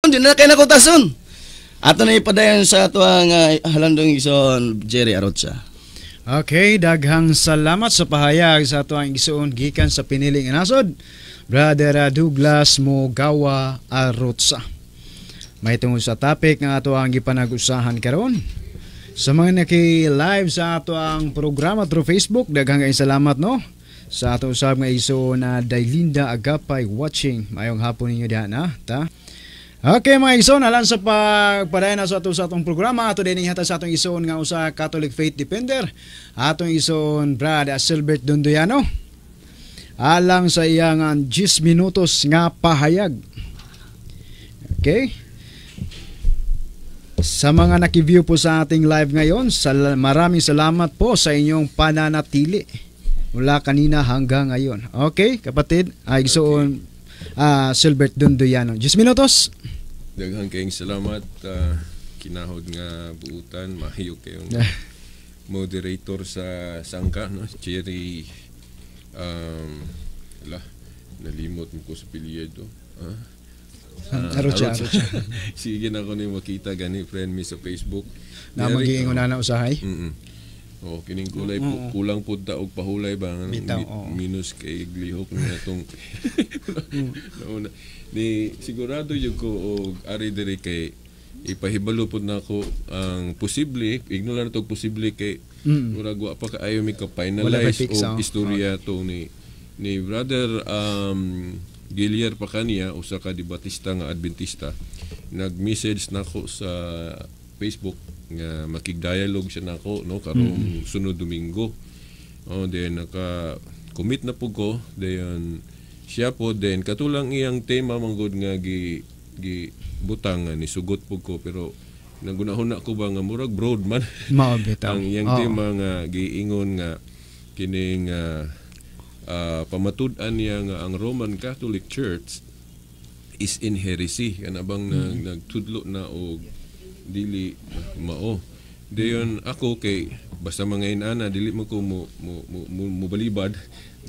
Di na kay nakutason. Ato na ipadayon sa ato ang halandong igsoon Jerry Arocha. Okay, daghang salamat sa pahayag sa ato ang igsoon gikan sa piniling nasod, Brother Douglas Mogawa Arotsa. May tungod sa topic nga ato ang gipanag-usahan karon. Sa mga naki-live sa ato ang programa through Facebook, daghang kayong salamat, no? Sa ato usab nga igsoon na Dailinda Agapay watching. Mayong hapon ninyo diha na, ta. Okay, mga igsoon, alang sa pagpadayon na sa ato sa atong programa, ato din ihatag sa atong igsoon nga usa Catholic Faith Defender, atong igsoon Brad Silbert Dondoyano. Alang sa iyang 10 minutos nga pahayag. Okay? Sa mga nakiview po sa ating live ngayon, maraming salamat po sa inyong pananatili mula kanina hanggang ngayon. Okay, kapatid, ay igsoon Silbert Dondoyano. 10 minutos. Daghang kayong salamat, kinahod nga buutan, mahiyo kayong moderator sa sangka, no, Jerry, ala, nalimot mo ko sa apelyido, ah. Ah, Arocha, Arocha. Arocha. Sige na ko ni makita gani, friend mi sa Facebook. Na magiingon na na usahay. Oh, kining kulay po, kulang pud ta og pahulay ba nga Bitaw, oo. Minus kay lihok na itong nauna. Ni sigurado jud ko og ari diri kay ipahibalo pud nako ang posible, ignore na to, posible kay murag wa pa kaayo mi ka Wala pa finalize fix, og oh. istorya to ni Brother Gilier pa kaniya, usa ka debatista nga Adventista. Nag-message nako sa Facebook nga makig-dialogue siya nako, no, karong sunod Domingo. Oh, then naka commit na pud ko, then siya po then katulang iyang tema manggod nga gi gi butang nga nisugot pud ko, pero nagunahuna ko ba nga murag broad man Mao bitaw. ang iyang tema nga giingon nga kining pamatud-an niya nga ang Roman Catholic Church is in heresy, kana bang nagtudlo na og dili mao. Dayon ako kay basta mga inana, dili man ko mo balibad,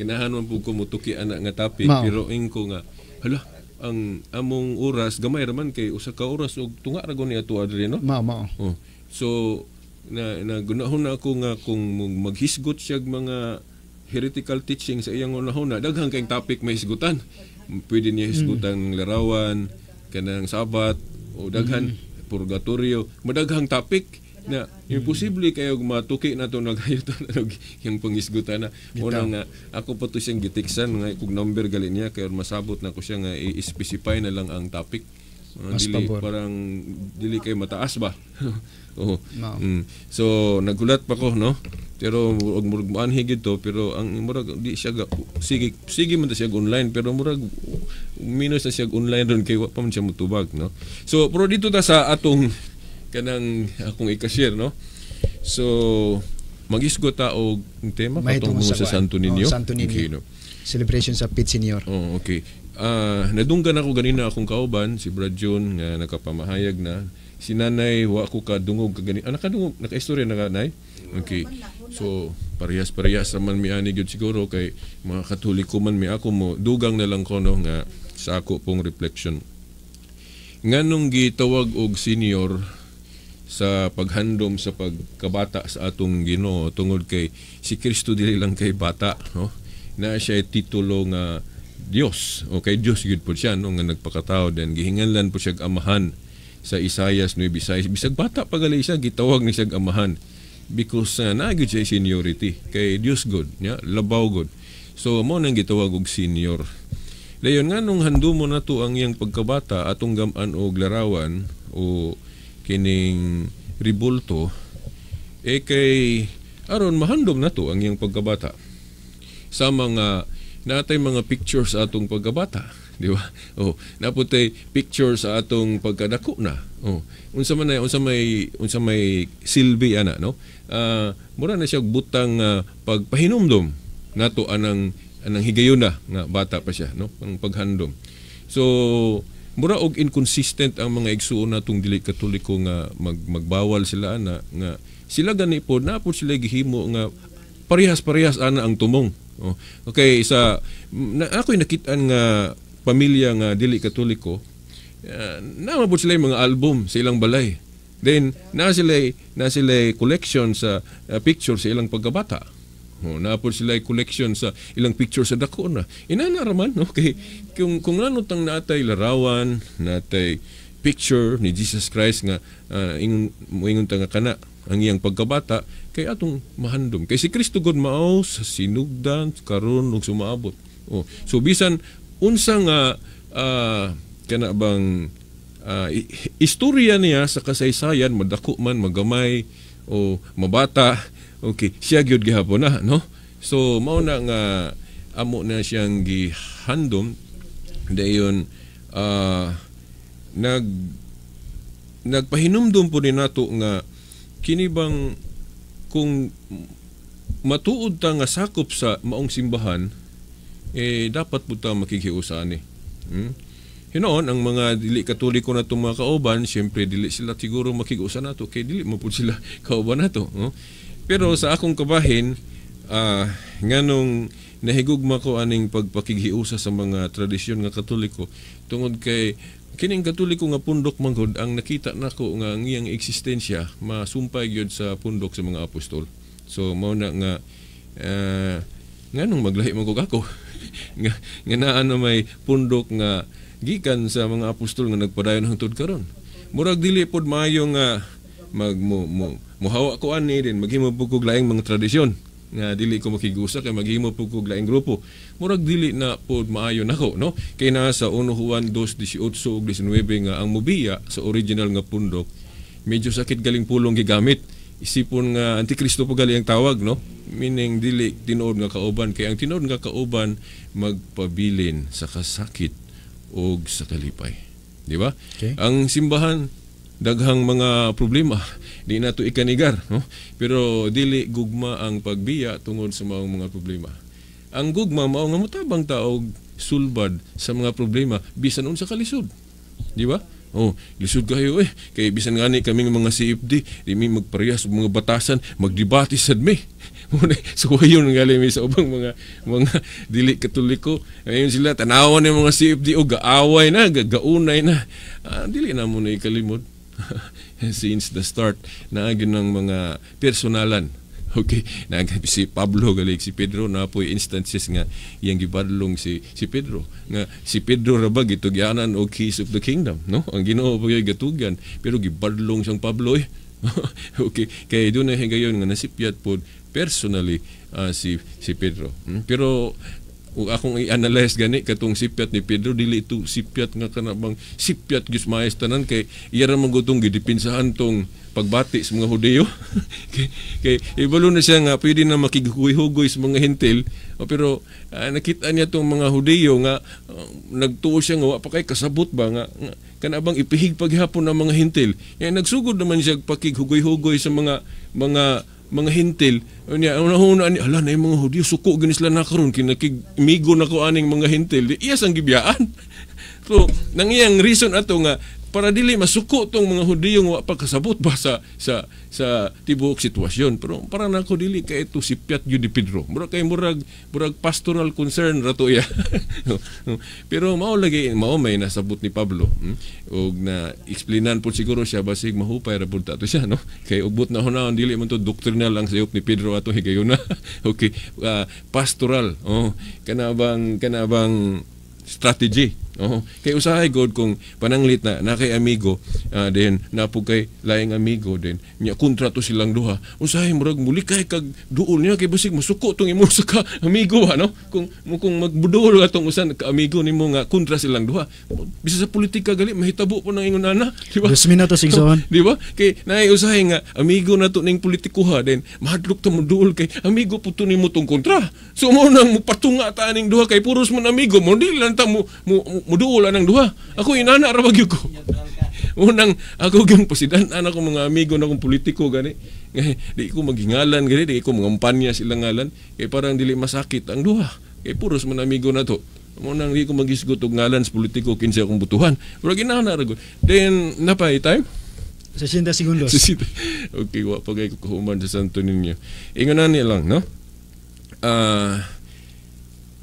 ganahan man pud ko motuki ana nga topic. Mao. Pero ing ko nga, hala, ang among oras gamay ra man kay usa ka oras og tunga ra guni ato adri, no? Mao mao. Oh. So na nagunahon na ako nga kung maghisgot siya mga heretical teaching sa iyang unahon, daghan kayong topic may hisgutan. Pwede niya hisgutan ng larawan, kanang Sabat o daghan purgatorio, madaghang topic na imposible kayo matuki na to nagayo to na yung panghisgutan na. Una nga ako pa to siyang gitiksan nga kung number gali niya kay masabot na ko siya nga i-specify na lang ang topic. Mas dili pabor. Parang dili kay mataas ba. Oo. Mao. So nagulat pa ko, no. Pero og murag moanhi gid to, pero ang murag di siya sige sige man ta siya online, pero murag minus na siya online ron kay wa pa man siya mutubag, no. So pero dito ta sa atong kanang akong ika-share, no. So magisgot ta og tema May katong tungod sa kuan. Santo Niño. Oh, Santo Niño. Okay, no. Celebration sa Pit Senior. Oh, okay. Nadunggan ako ganina akong kauban si Brad John nga nakapamahayag na. Si nanay wa ko kadungog kagani. Ah, nakadungog, nakaistorya na ka, nay? Okay. So, parehas-parehas raman mi ani gyud siguro kay mga Katoliko man mi. Ako mo dugang na lang ko, no, nga sa ako pong reflection. Nganong gitawag og senior sa paghandom sa pagkabata sa atong Ginoo? Tungod kay si Kristo dili lang kay bata, no, na siya ay titulo nga Dios. Okay, Dios gyud po siya, no, nga nagpakatao, then gihinganlan po siya Amahan sa Isaias 9:6. Bisag bata pa gali siya, gitawag ni siya Amahan because naa gyud siya seniority kay Dios God nya, labaw God. So mo nang gitawag og senior. Dayon nga nung handumo nato ang iyang pagkabata, atong gaman og larawan o kining ribulto, eh kay aron mahandom nato ang iyang pagkabata. Sa mga natay mga pictures sa atong pagkabata, di ba? Oh, naputay picture sa atong pagkadako na. Oh, unsa man na, unsa may silbi ana, no? Mura na siya og butang pagpahinumdom nato anang anang higayuna nga bata pa siya, no, ang paghandom. So mura og inconsistent ang mga igsuon natong dili Katoliko nga magbawal sila ana, nga sila gani po na po sila gihimo nga parehas-parehas ana ang tumong. Oh. Okay, sa na, ako'y nakitaan nga pamilya nga dili Katoliko. Naa man sila mga album sa ilang balay. Then naa sila collection sa picture sa ilang pagkabata. Oh, naa pod sila collection sa ilang picture sa dako na. Inana raman, okay. Kung ngano tang natay larawan, natay picture ni Jesus Christ nga ingon moingon ta nga kana ang iyang pagkabata kay atong mahandom. Kay si Kristo gud mao sa sinugdan, karon ug sumaabot. Oh, so bisan unsa nga kana bang istorya niya sa kasaysayan, madako man, magamay o mabata, okay, siya gyud gihapon na, no? So mao na nga amo na siyang gihandom. Dayon nagpahinumdum po ni nato nga kini bang kung matuod ta nga sakop sa maong simbahan, eh dapat po ta makighiusa ani. Hinoon ang mga dili Katoliko na itong mga kauban, siyempre dili sila siguro makig-usa nato kay dili mo pud sila kauban nato, no? Pero sa akong kabahin, nganong nahigugma ko aning pagpakighiusa sa mga tradisyon nga Katoliko, tungod kay kining Katoliko nga pundok manggod ang nakita nako nga ang iyang eksistensya masumpay gyud sa pundok sa mga apostol. So mao na nga nganong maglahi man kog ako nga naa na may pundok nga gikan sa mga apostol nga nagpadayon hangtod karon. Murag dili pod maayo nga mag mo, mo muhawa ko ani din maghimo pud kog laing mga tradisyon nga dili ko makigusa kay maghimo pud kog laing grupo. Murag dili na pod maayo nako, no? Kay naa sa 1 Juan 2:18 ug 19 nga ang mubiya sa original nga pundok, medyo sakit galing pulong gigamit. Isipon nga antikristo pa gali ang tawag, no? Meaning dili tinuod nga kauban, kay ang tinuod nga kauban magpabilin sa kasakit og sa kalipay. Di ba? Okay. Ang simbahan daghang mga problema, di nato ikanigar, no? Pero dili gugma ang pagbiya tungod sa maong mga problema. Ang gugma mao nga motabang ta og sulbad sa mga problema bisan unsa kalisod. Di ba? Oh, lisod kayo eh. Kay bisan ngani kaming mga CFD, di mi magparehas og mga batasan, magdebate sad mi. So yun nga mi sa ubang mga dili Katoliko. Ayun sila tanawan ng mga CFD o gaaway na, gaunay na. Dili na mo na ikalimod. Since the start, naagi ng mga personalan. Okay, nag si Pablo galing si Pedro na po'y instances nga iyang gibadlong si Pedro nga si Pedro ra ba gitugyanan og keys of the kingdom, no? Ang Ginoo pa gyud gatugyan, pero gibadlong siyang Pablo eh. Okay, kay doon na higayon nga nasipyat pod personally si si Pedro. Pero ug akong i-analyze gani katong sipyat ni Pedro, dili ito sipyat nga kana bang sipyat gyud maayos tanan, kay iya ra man gud tong gidipinsahan tong pagbati sa mga Hudiyo. Kay ibalo na siya nga pwede na makighugoy-hugoy sa mga Hentil. O, pero nakita niya tong mga Hudiyo nga nagtuo siya nga wa pa kay kasabot ba nga kana bang ipihig paghapon ng mga Hentil. Ya, nagsugod naman siya pakighugoy-hugoy sa mga Hentil. Unya una ni ala na yung mga Hudiyo, suko gani sila na karon kinakig migo na ko aning mga Hentil. Di, iya sang gibiyaan. So nang iyang reason ato nga para dili masuko tong mga Hudiyo nga wa pa kasabot ba sa tibuok sitwasyon. Pero para nako dili kay ito sipyat gyud ni Pedro. Murag kay murag pastoral concern ra to iya. Pero mao lagi mao may nasabot ni Pablo. Og na explainan po siguro siya, basig mahupay ra pud ta to siya, no? Kay ugbot na hunahon, dili man to doctrinal ang sayop ni Pedro ato higayuna. Okay, pastoral. Oh, kana bang strategy. Oh, kay usahay god kung pananglit na na kay amigo, then napo kay laing amigo din nya kontra to silang duha, usahay murag mulikay kag duol niya kay basig masuko tong imo sa ka amigo, ano, kung magbuduol atong usan ka amigo nimo nga kontra silang duha. Bisa sa politika gali mahitabo po nang ingon ana, di ba? 2 minutos, igsoon. Di ba? Kay naay usahay nga amigo na to ning politikuha, then mahadlok ta mo duol kay amigo po to nimo tong kontra. So mo nang mupatunga ta aning duha kay puros man amigo mo, di lang ta mo muduol anang duha. Ako inana ra gyud ko. Unang ako gyud pasidan ako mga amigo na akong politiko gani. Nga, di ko maghingalan gani, di ko mangampanya silang ngalan kay parang dili masakit ang duha. Kay puros man amigo na to. Mo nang di ko magisgot og ngalan sa politiko kinsa akong butuhan. Pero ginana ra gud. Then napay time? 60 segundos. Okay, wa pa kay ko kahuman sa Santo Niño. Ingon na niya lang, no? Ah,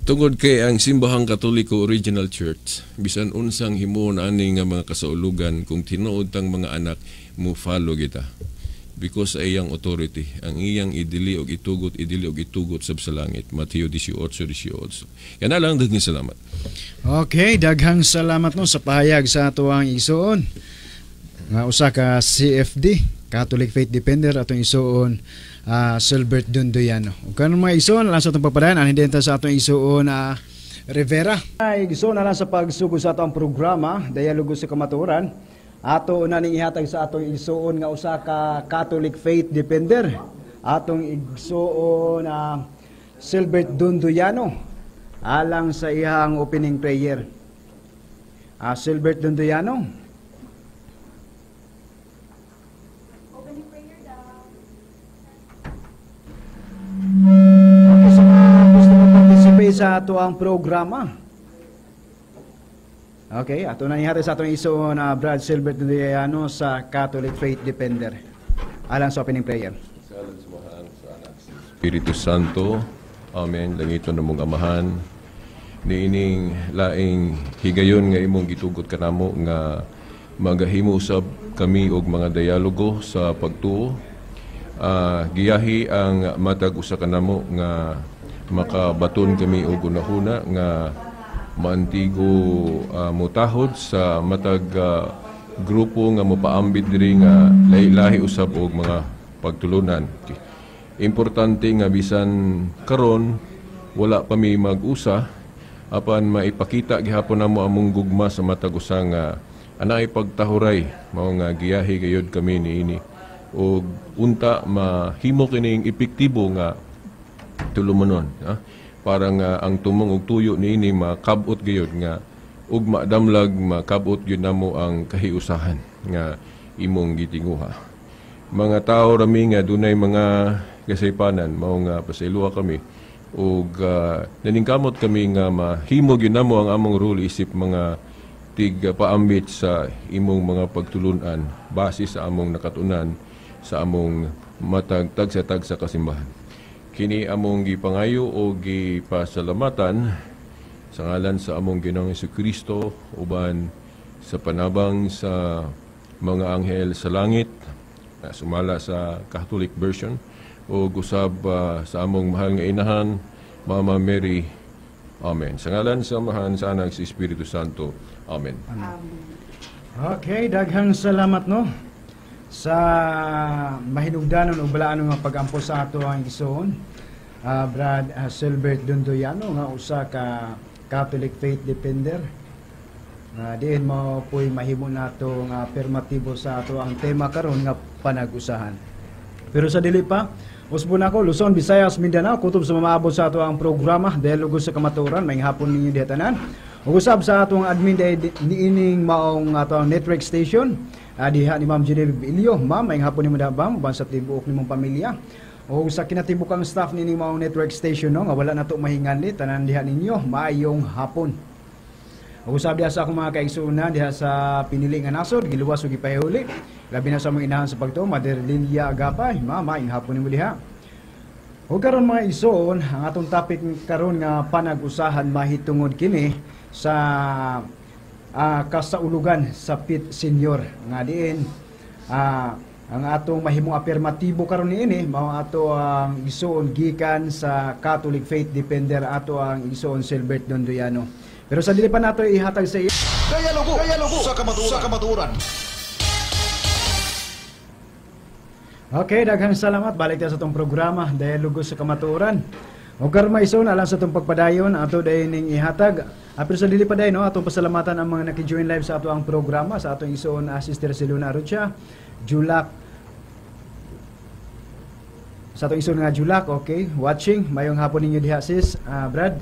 Tungod kay ang Simbahang Katoliko, Original Church, bisan unsang himuon ani nga mga kasaulugan, kung tinuod tang mga anak, mo follow kita. Because sa iyang authority, ang iyang idili og itugot, idili og itugot sab sa langit. Mateo 18:18. Yan na lang, daghang salamat. Okay, daghang salamat, no, sa pahayag sa atoang igsuon nga usa ka CFD, Catholic Faith Defender, atong igsuon Silbert Dundoyano. Ug karon, mga igsuon, lang sa atong pagpadayon ang hindi sa atong igsuon Rivera. Ay igsuon na lang sa pagsugod sa atong programa Dialogo sa Kamatuoran. Ato na ning ihatag sa atong igsuon nga usa ka Catholic Faith Defender. Atong igsuon Silbert Dundoyano alang sa iyang opening prayer. Silbert Dundoyano. Opening prayer daw. Okay, sa mga gusto mo participate sa ato ang programa. Okay, ato na ihatag sa atong igsuon na Brad Silbert Dundoyano sa Catholic Faith Defender alang sa opening prayer. Espiritu Santo. Amen. Langito namong Amahan, niining laing higayon nga imong gitugot kanamo nga magahimo usab kami og mga dialogo sa pagtuo. Giyahi ang matag usa kanamo nga makabaton kami og hunahuna nga maantigo mutahod sa matag grupo nga mopaambit diri nga lahi-lahi usab og mga pagtulunan. Okay. Importante nga bisan karon wala pa mi mag-usa, apan maipakita gihapon namo among gugma sa matag usa nga anay pagtahuray, mao nga giyahi gayud kami niini ug unta mahimo kining epektibo nga tulumanon, ha? Para nga ang tumong og tuyo niini makabot gayud nga ug madamlag, makabot gyud namo ang kahiusahan nga imong gitinguha. Mga tao rami nga dunay mga kasaypanan, mao nga pasayloa kami ug naningkamot kami nga mahimo gyud namo ang among role isip mga tig paambit sa imong mga pagtulunan base sa among nakatunan sa among matag tagsa-tagsa kasimbahan. Kini among gipangayo o gipasalamatan sa ngalan sa among Ginoong Kristo uban sa panabang sa mga anghel sa langit, sumala sa Catholic version, o gusab sa among mahal nga inahan, Mama Mary. Amen. Sa ngalan sa Amahan, sa Anak, sa Espiritu Santo. Amen. Okay, daghang salamat, no, sa mahinugdanon o balaan nga pagampo sa ato ang igsoon Brad Silbert Dundoyano nga usa ka Catholic Faith Defender nga diin mo po'y mahimo nato nga afirmatibo sa ato ang tema karon nga panag-usahan. Pero sa dili pa, usbon ako, Luzon, Visayas, Mindanao, kutob sa mamaabot sa ato ang programa Dialogo sa Kamatuoran, maayong hapon ninyo diha tanan. Ug usab sa atong admin dahil niining maong ato ang network station, diha ni Ma'am Genevieve Ilio. Ma'am, maayong hapon nimo diha, ma'am, uban sa tibuok nimong pamilya. O sa kinatibukang staff nining maong network station, no, nga wala nato mahinganli tanan diha ninyo, maayong hapon. Ug usab diha sa akong mga kaigsuonan diha sa pinili nga nasod, giluwas ug gipahuli. Labi na sa among inahan sa pagtuo, Mother Lilia Agapay. Ma, maayong hapon nimo diha. Ug karon, mga igsoon, ang atong topic karon nga panag-usahan mahitungod kini sa kasaulugan sa Pit Senior nga diin ang atong mahimong apirmatibo karon niini mao ato ang igsoon gikan sa Catholic Faith Defender, ato ang igsoon Silbert Dondoyano. Pero sa dili pa nato ihatag sa iya Dialogo, dialogo sa kamatuoran. Sa kamatuoran. Okay, daghang salamat. Balik tayo sa atong programa, Dialogo sa Kamatuoran. O karon, mga igsoon, alang sa atong pagpadayon, ato dayon ning ihatag. Pero sa dili pa dayon, no, atong pasalamatan ang mga naki-join live sa ato ang programa, sa atong igsoon Sister Siluna Arucha, Julak, sa atong igsoon nga Julak, okay, watching. Mayong hapon ninyo diha, sis, Brad.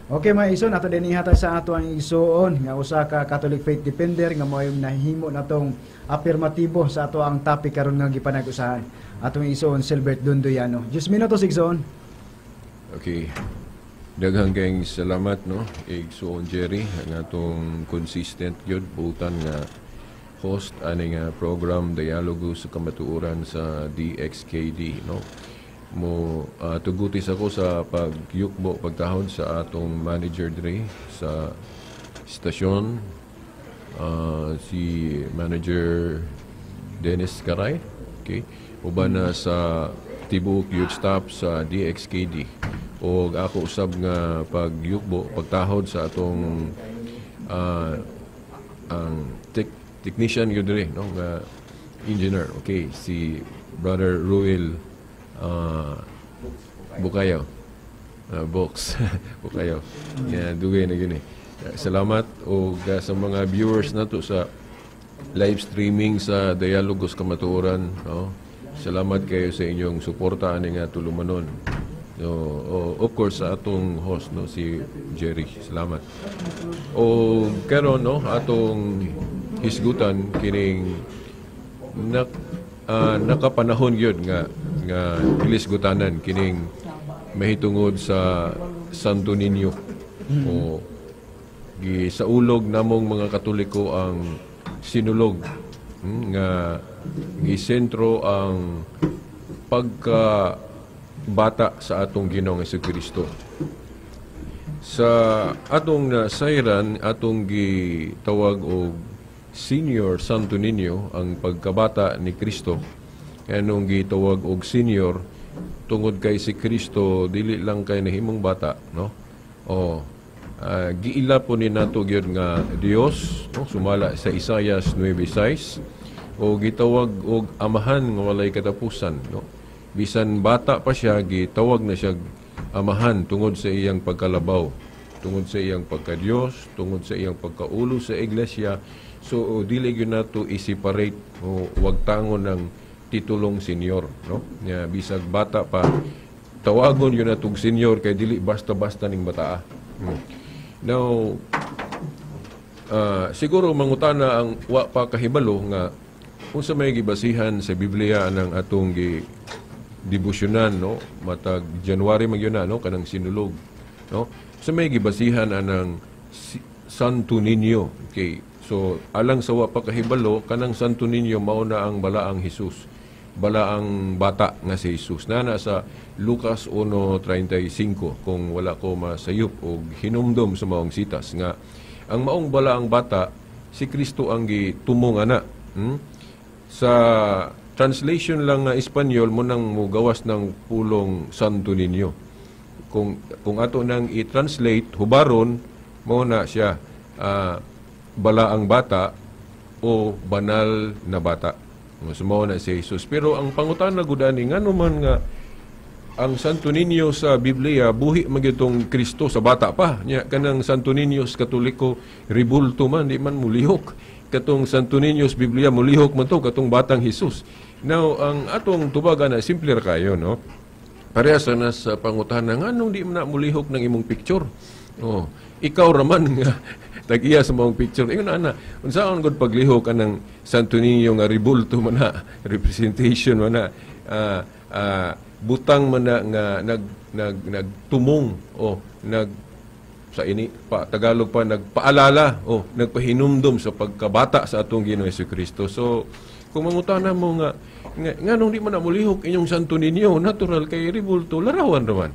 Okay, mga igsoon, ato din ihatag sa ato ang igsoon nga usa ka Catholic Faith Defender nga mo'y nahimo natong apirmatibo sa ato ang topic karon nga gipanag-usahan. Atong igsoon Silbert Dundoyano. 10 minutos, igsoon. Okay. Daghang kayong salamat, no, Igsoon Jerry, ang atong consistent gyud butan nga host ani nga program Dialogo sa Kamatuoran sa DXKD, no. Mo tugutis ako sa pagyukbo, pagtahod sa atong manager diri sa istasyon, si Manager Dennis Caray. Okay. Uban na sa tibuok youth staff sa DXKD. O ako usab nga pagyukbo, pagtahod sa atong ang technician yun diri, no, nga engineer. Okay, si Brother Ruel Bukayo. Box Bukayo. Yeah, dugay na gini. Salamat og sa mga viewers nato sa live streaming sa Dialogos Kamatuoran, no? Salamat kayo sa inyong suporta ani nga tulumanon. No, oh, of course sa atong host, no, si Jerry. Salamat. O karon, no, atong hisgutan kining nakapanahon gyud nga nga gilisgutanan kining mahitungod sa Santo Niño o gisaulog namong mga Katoliko ang Sinulog, nga gisentro ang pagka bata sa atong Ginoong Kristo. Sa atong nasayran, atong gitawag og Senior Santo Niño ang pagkabata ni Kristo. Anong gitawag og senior? Tungod kay si Kristo dili lang kay nahimong bata, no? O giila po ni nato gyud nga Dios, no, sumala sa Isaias 9:6, o gitawag og Amahan nga walay katapusan, no? Bisan bata pa siya, gitawag na siya Amahan tungod sa iyang pagkalabaw, tungod sa iyang pagka-Dios, tungod sa iyang pagkaulo sa iglesia. So dili gyud nato i-separate o wag tangon ng titulong senior, no? Nya bisag bata pa, tawagon yun natog senior kay dili basta-basta ning bataa. Now, siguro mangutana ang wa pa kahibalo nga unsa may gibasihan sa Biblia ang atong gi debosyonan, no, matag January man gyud na, no, kanang Sinulog, no, sa may gibasihan anang Santo Niño. Okay, so alang sa wa pa kahibalo, kanang Santo Niño mao na ang balaang Hesus, balaang bata nga si Jesus na nasa Lucas 1:35, kung wala ko masayop og hinumdom sa maong sitas, nga ang maong balaang bata si Kristo ang gitumong ana. Sa translation lang nga Espanyol mo nang mugawas ng pulong Santo Niño. Kung ato nang i-translate hubaron mo na siya balaang bata o banal na bata. So mao na si Jesus. Pero ang pangutana gud ani, ngano man nga ang Santo Niño sa Biblia buhi man gyud tong Kristo sa bata pa? Nya kanang Santo Niño sa Katoliko ribulto man, di man mulihok. Katong Santo Niño sa Biblia mulihok man to katong batang Jesus. Now, ang atong tubagan na simple ra kayo, no? Parehas na sa pangutana nganong di man na mulihok ng imong picture. Oh, ikaw raman nga tag-iya sa maong picture. Ingon ana, unsaon gud paglihok anang Santo Niño nga ribulto man na, representation man na, butang man na nga nag nag nagtumong o nag sa ini pa Tagalog pa nagpaalala o nagpahinumdom sa pagkabata sa atong Ginoong Kristo. So kung mangutana mo nga nganong di man na mulihok inyong Santo Niño, natural kay ribulto, larawan raman.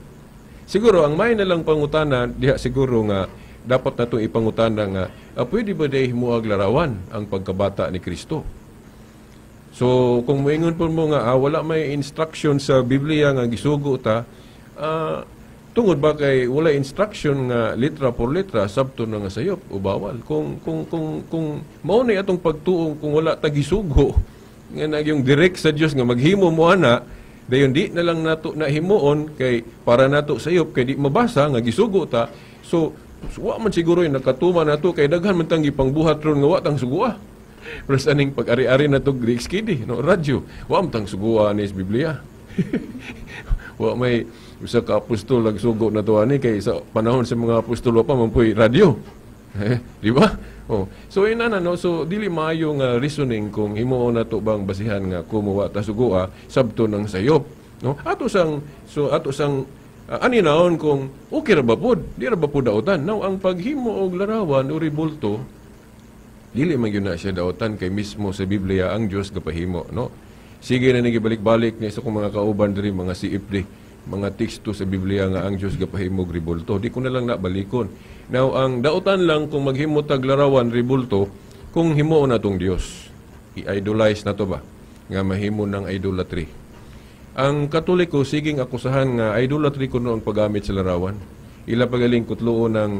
Siguro ang may na lang pangutana diha siguro nga dapat nato ipangutana nga pwede ba day himuag larawan ang pagkabata ni Kristo? So kung moingon po mo nga wala may instruction sa Biblia nga gisugo ta, tungod ba kay wala instruction nga litra por litra sabto na nga sayop o bawal? Kung mao ni atong pagtuong, kung wala ta gisugo nga nagyong direct sa Dios nga maghimo mo ana, dayon di na lang nato nahimuon kay para nato sayop kay di mabasa nga gisugo ta. So wa man siguro yung nakatuma nato kay daghan man tang gipangbuhat ron nga wa tang sugua. Pero sa aning pag-ari-ari na to DXKD, no, radyo, wa man tang sugua ni sa Biblia. Wa may usa ka apostol nagsugo na to ani kay sa panahon sa mga apostol wa pa man puy radyo. Di ba? Oh. So ina na, no, so dili maayo nga reasoning kung himuon nato bang basihan nga kumuwa ta sugua sabto ng sayop, no? Ato sang ani naon kung okay ra ba pod, di ra ba pod daotan. Now ang paghimo og larawan o ribulto dili man gyud na siya daotan kay mismo sa Biblia ang Dios gapahimo, no? Sige na nagibalik-balik ni sa kong mga kauban diri, mga CFD, mga teksto sa Biblia nga ang Dios gapahimog ribulto. Di ko na lang nabalikon. Now, ang dautan lang kung maghimo tag larawan ribulto, kung himuon na tong Dios. I-idolize na to ba? Nga mahimo ng idolatry. Ang Katoliko siging akusahan nga idolatry kuno ang paggamit sa larawan. Ila pagaling kutluon ng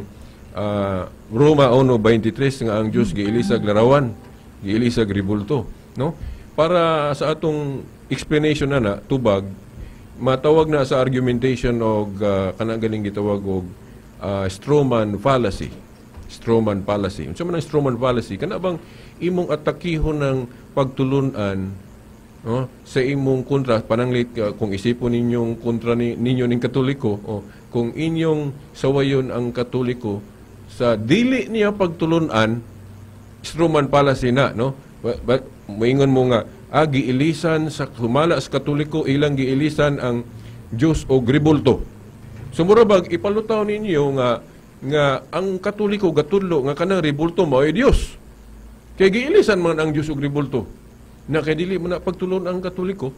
Roma 1:23 nga ang Dios giilisag larawan, giilisag ribulto, no? Para sa atong explanation na na tubag, matawag na sa argumentation og kanang ganing gitawag og strawman fallacy. Strawman fallacy. Unsa man ang strawman fallacy? Kana bang imong atakihon ng pagtulunan, no, sa imong kontra? Pananglit kung isipon ninyong kontra ni, ninyo ning Katoliko o kung inyong sawayon ang Katoliko sa dili niya pagtulunan, strawman fallacy na, no? Moingon mo nga giilisan sa humala sa Katoliko, ilang giilisan ang Dios og ribulto. So mura bag ipalutaw ninyo nga nga ang Katoliko gatudlo nga kanang ribulto mao ay Dios. Kay giilisan man ang Dios og ribulto. Na kay dili man na pagtulon ang Katoliko.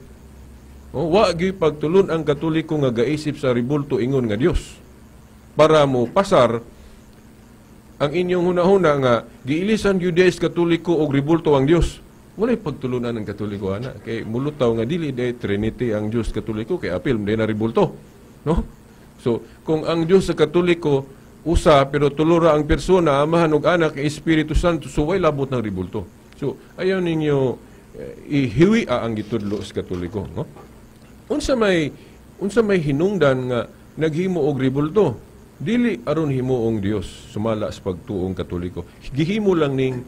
Oh, wa gyud pagtulon ang Katoliko nga gaisip sa ribulto ingon nga Dios. Para mo pasar ang inyong hunahuna nga giilisan gyud diay sa Katoliko og ribulto ang Dios. Walay pagtulunan ang Katoliko ana kay mulutaw nga dili day Trinity ang Dios Katoliko, kay apil mo na ribulto, no? So kung ang Dios sa Katoliko usa pero tulo ra ang persona, Amahan ug Anak, Espiritu Santo, so way labot ng ribulto. So ayaw ninyo ihiwi ang gitudlo sa Katoliko, no? Unsa may hinungdan nga naghimo og ribulto? Dili aron himuong Dios sumala sa pagtuong Katoliko. Gihimo lang ning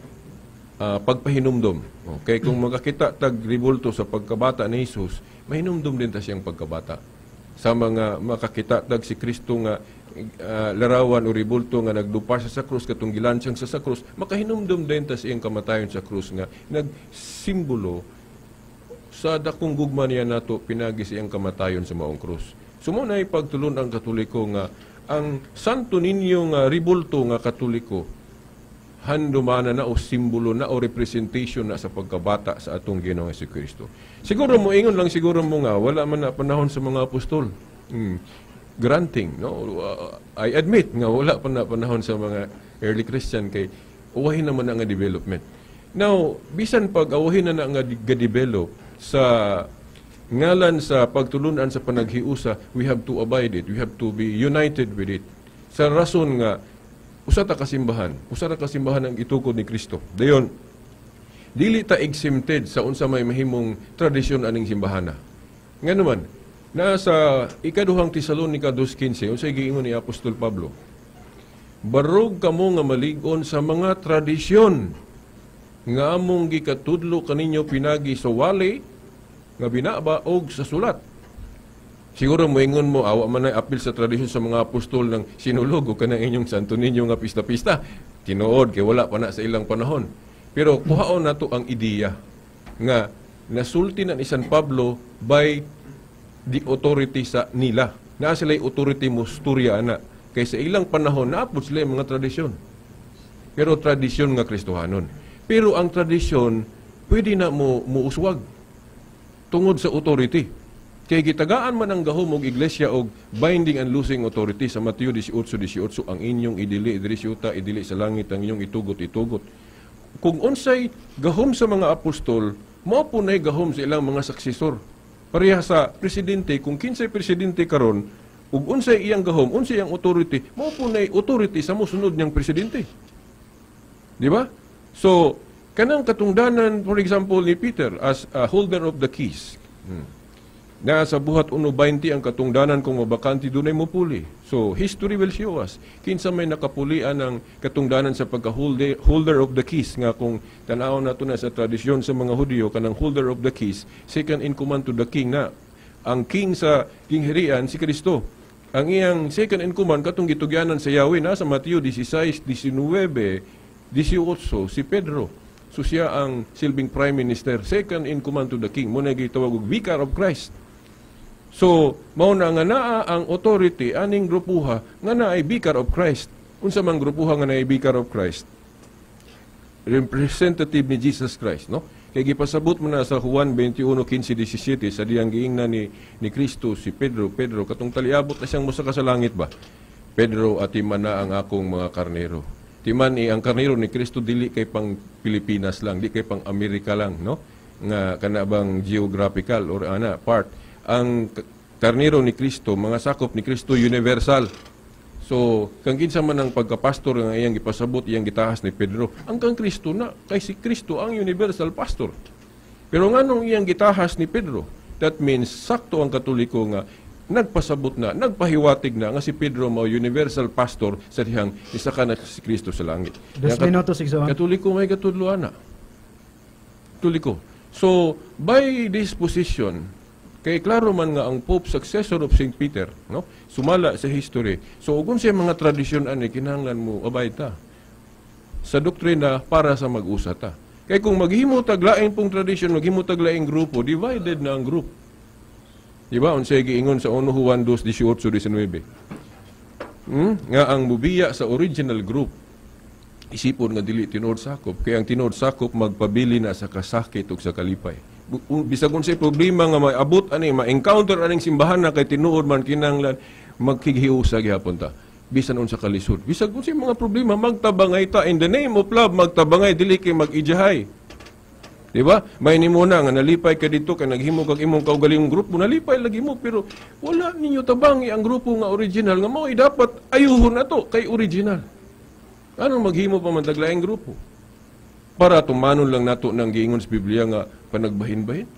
pagpahinumdom. Okay, kung makakita tag ribulto sa pagkabata ni Jesus, mahinumdom din ta siyang pagkabata. Sa mga makakita tag si Kristo nga larawan o ribulto nga nagdupa siya sa krus katong gilansang sa krus, makahinumdom din ta sa iyang kamatayon sa krus nga nagsimbolo sa dakong gugma niya nato pinagi sa iyang kamatayon sa maong krus. So mo na pagtulon ang Katoliko nga ang Santo Niño nga ribulto nga Katoliko handumana na o simbolo na o representation na sa pagkabata sa atong Ginoong Kristo. Siguro mo ingon lang siguro mo nga wala man na panahon sa mga apostol. Granting, no? I admit nga wala pa na panahon sa mga early Christian kay uwahin naman na nga development. Now, bisan pag awahin na na nga ga-develop sa ngalan sa pagtulunan sa panaghiusa, we have to abide it. We have to be united with it. Sa rason nga usa ta kasimbahan, usa ra kasimbahan ang itukod ni Kristo. Dayon, dili ta exempted sa unsa may mahimong tradisyon aning simbahana. Nga naman, naa sa Ikaduhang Tesalonika 2:15, unsay giingon ni Apostol Pablo? Barog kamo nga malig-on sa mga tradisyon nga among gikatudlo kaninyo pinagi sa wali nga binaba og sa sulat. Siguro moingon mo, awa man ay apil sa tradisyon sa mga apostol ng sinulog o kanang inyong Santo Niño nga pista-pista. Tinuod kay wala pa na sa ilang panahon. Pero kuhaon nato ang ideya nga nasulti na ni San Pablo by the authority sa nila. Naa sila authority mo storya ana. Kay sa ilang panahon naapod sila yung mga tradisyon. Pero tradisyon nga Kristohanon. Pero ang tradisyon pwede na mo muuswag tungod sa authority. Kay gitagaan man ang gahom og iglesia og binding and loosing authority sa Mateo 18:18, ang inyong idili diri sa yuta, idili sa langit, ang inyong itugot, itugot. Kung unsay gahom sa mga apostol, mao po nay gahom sa ilang mga successor. Pareha sa presidente, kung kinsay presidente karon ug unsay iyang gahom, unsay iyang authority, mao po nay authority sa mosunod niyang presidente. Di ba? So, kanang katungdanan, for example, ni Peter as a holder of the keys. Na sa Buhat 1:20 ang katungdanan, kung mabakante, dunay mupuli. So, history will show us kinsa may nakapulian ang katungdanan sa pagka-holder holder of the keys, nga kung tan-awon nato na sa tradisyon sa mga Hudyo, kanang holder of the keys, second in command to the king na. Ang king sa kingharian si Kristo. Ang iyang second in command katong gitugyanan sa Yahweh na sa Mateo 16, 19, 18, si Pedro. So siya ang silbing prime minister, second in command to the king. Mao na gitawag og vicar of Christ. So, mao na nga naa ang authority aning grupuha nga naay vicar of Christ. Unsa man grupuha nga naay vicar of Christ? Representative ni Jesus Christ, no? Kay gipasabot mo na sa Juan 21:15, 17 sa diyang giingnan ni Kristo si Pedro, "Pedro, katong taliabot na siyang mosaka sa langit ba? Pedro, atiman na ang akong mga karnero." Timan ni ang karnero ni Kristo dili kay pang Pilipinas lang, di kay pang Amerika lang, no? Nga kana bang geographical or ana part. Ang karnero ni Kristo, mga sakop ni Kristo, universal. So, kang kinsa man ang pagkapastor nga iyang gipasabot, iyang gitahas ni Pedro, ang kang Kristo na, kay si Kristo ang universal pastor. Pero nganong iyang gitahas ni Pedro? That means sakto ang Katoliko nga nagpasabot na, nagpahiwatig na nga si Pedro mao universal pastor sa dihang isaka na si Kristo sa langit. 2 minutos, igsoon. Katoliko may katudlo ana. Katoliko. So, by this position, kay klaro man nga ang Pope successor of St. Peter, no? Sumala sa history. So, ug unsa mga tradisyon ani, kinahanglan mo abay ta sa doktrina para sa mag-usa ta. Kay kung maghimo tag lain pong tradisyon, maghimo tag laing grupo, divided na ang group. Di ba? Unsay giingon sa 1 Juan 2, 18, 19? Nga ang mubiya sa original group, isipon nga dili tinuod sakop, kay ang tinuod sakop magpabili na sa kasakit ug sa kalipay. Bisag unsay problema nga maabot ani, ma-encounter aning simbahan na, kay tinuod man, kinahanglan magkighiusa gihapon ta bisan unsa kalisod, bisag unsay mga problema, magtabangay ta in the name of love. Magtabangay, dili kay mag-ijahay. Di ba? May nimo na nga nalipay ka dito kay naghimo kag imong kaugalingong grupo, nalipay lagi mo, pero wala ninyo tabangi ang grupo nga original nga mao dapat ayuhon nato kay original. Anong maghimo pa man tag laing grupo? Para tumanon lang nato ng giingon sa Biblia nga panagbahin-bahin.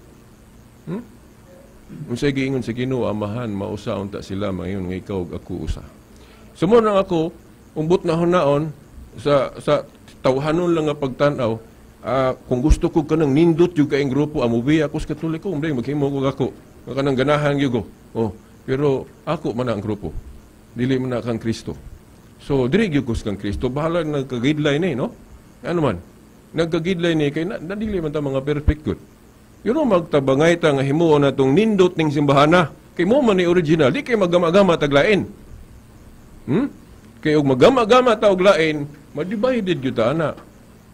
Unsay giingon sa Ginoo, "Amahan, mausa unta sila mayon nga ikaw ug ako usa." So mo nang ako umbot na hunaon sa tawhanon lang nga pagtan-aw, kung gusto ko kanang nindot yung kaing grupo, amubi ako sa Katoliko, hindi maghimo ko ako. Nga kanang ganahan gyud ko. Oh, pero ako man ang grupo. Dili man na kang Kristo. So dili gyud ko sa kang Kristo, bahala nagka-guideline eh, no? Ano man? Nagka-guideline eh kay na dili man ta mga perfect good. Pero magtabangay ta nga himuon natong nindot ning simbahana. Kay mo man ni original, di kay magama-gama taglain. Kay og magama-gama ta og lain, ma-divided gyud ta ana.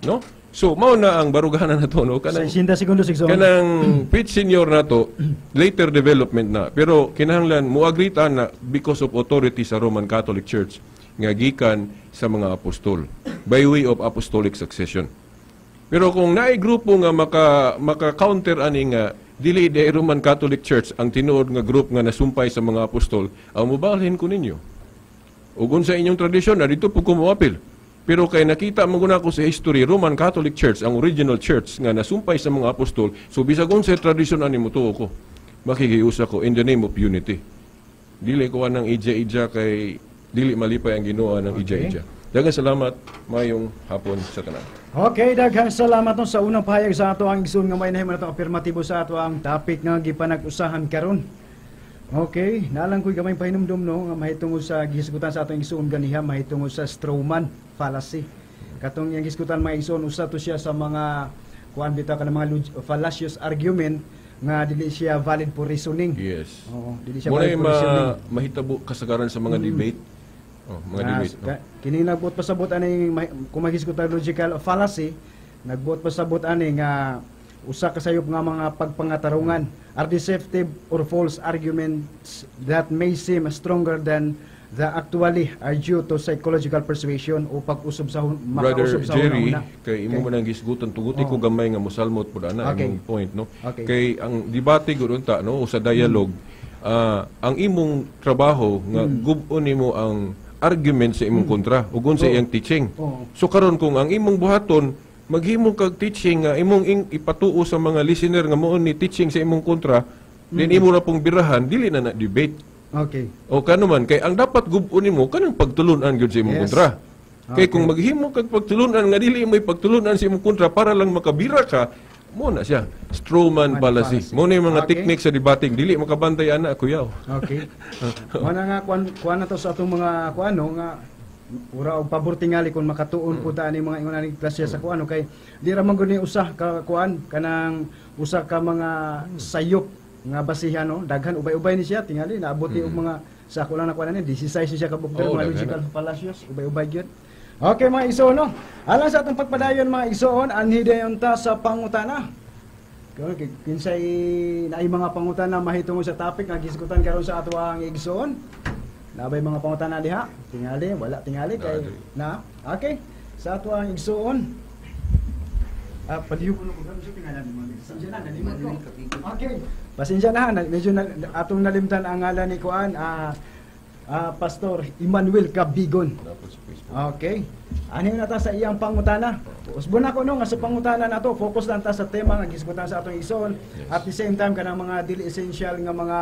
No? So mao na ang baruganan na to, no? Kanang 60 segundos, igsoon. Kanang Pit Senior na to, later development na. Pero kinahanglan mo agree ta na because of authority sa Roman Catholic Church nga gikan sa mga apostol by way of apostolic succession. Pero kung naay grupo nga maka counter ani nga dili di Roman Catholic Church ang tinuod nga group nga nasumpay sa mga apostol, ang mubalhin ko ninyo. Ug unsa inyong tradisyon na dito po ko moapil. Pero kay nakita mo guna ko sa history, Roman Catholic Church ang original church nga nasumpay sa mga apostol, so bisag unsay tradisyon ani, motuo ko. Makikiusa ko in the name of unity. Dili ko anang ija-ija kay dili malipay ang Ginoo ng ija-ija. Daghang salamat, mayong hapon sa tanan. Okay, daghang salamat no sa unang pahayag sa ato ang igsoon nga may nahimo natong apirmatibo sa ato ang topic nga gipanag-usahan karon. Okay, nalang ko'y gamay pahinumdum, no, nga mahitungod sa gihisgutan sa atong igsoon ganiha mahitungod sa strawman fallacy. Katong iyang gisgutan, mga igsoon, usa to siya sa mga kuan bitaw ka mga fallacious argument nga dili siya valid for reasoning. Oo, dili siya Muna valid yung for reasoning. Mahitabo kasagaran sa mga debate. Oh, mga debate. No? Kini nagbuot pasabot ani kung maghisgot og logical fallacy, nagbuot pasabot ani nga usa ka sayop nga mga pagpangatarungan are deceptive or false arguments that may seem stronger than the actually are due to psychological persuasion o pag-usob sa Brother makausab sa Jerry, una-una. Kay imo man ang gisgutan, tuguti ko Oo. Gamay nga mosalmot pud ana imong point, no? Kay ang debate gud unta, no, o sa dialogue, ang imong trabaho nga gub-on nimo ang argument sa imong kontra ug unsa iyang teaching. So karon kung ang imong buhaton maghimo kag teaching nga imong ipatuo sa mga listener nga mao ni teaching sa imong kontra, then imo ra pong birahan, dili na na debate. O kano man kay ang dapat gub-on nimo kanang pagtulunan gyud sa imong kontra. Kay kung maghimo kag pagtulunan nga dili mo ipagtulunan sa imong kontra para lang makabira ka, mo na siya strawman Man fallacy. fallacy. Mo na yung mga technique sa debating, dili makabantay ana, kuyaw. Okay. Mao na nga kuan kuan na to sa atong mga kuan, no, nga ura og pabor tingali kung makatuon po ta ani mga ingon ani klase sa kuan, no, kay di ra man gud ni usa ka kuan kanang usa ka mga sayop nga basihan, no, daghan, ubay-ubay ni siya tingali, naabot ni og mga sa ako lang na kuan ani 16 siya ka buok Oo, mga daghan logical na. Fallacies, ubay-ubay gyud. Okay, mga igsoon, no. Alang sa atong pagpadayon, mga igsoon, anhi dayon ta sa pangutana. Okay, kinsay naay mga pangutana mahitungod sa topic nga gisgutan karon sa atoang igsoon? Nabay mga pangutana diha? Tingali, wala tingali kay na. Okay. Sa atoang igsoon. Ah, paliyo ko no sa tingalan mo. Pasensya na, nalimot ko. Okay. Pasensya na, medyo na, atong nalimtan ang ngalan ni kuan, Pastor Emmanuel Cabigon. Tapos Facebook. Okay. Ano na ta sa iyang pangutana? Usbon ako no nga sa pangutana nato, focus lang ta sa tema nga gisgutan sa atong igsoon. At the same time, kanang mga dili essential nga mga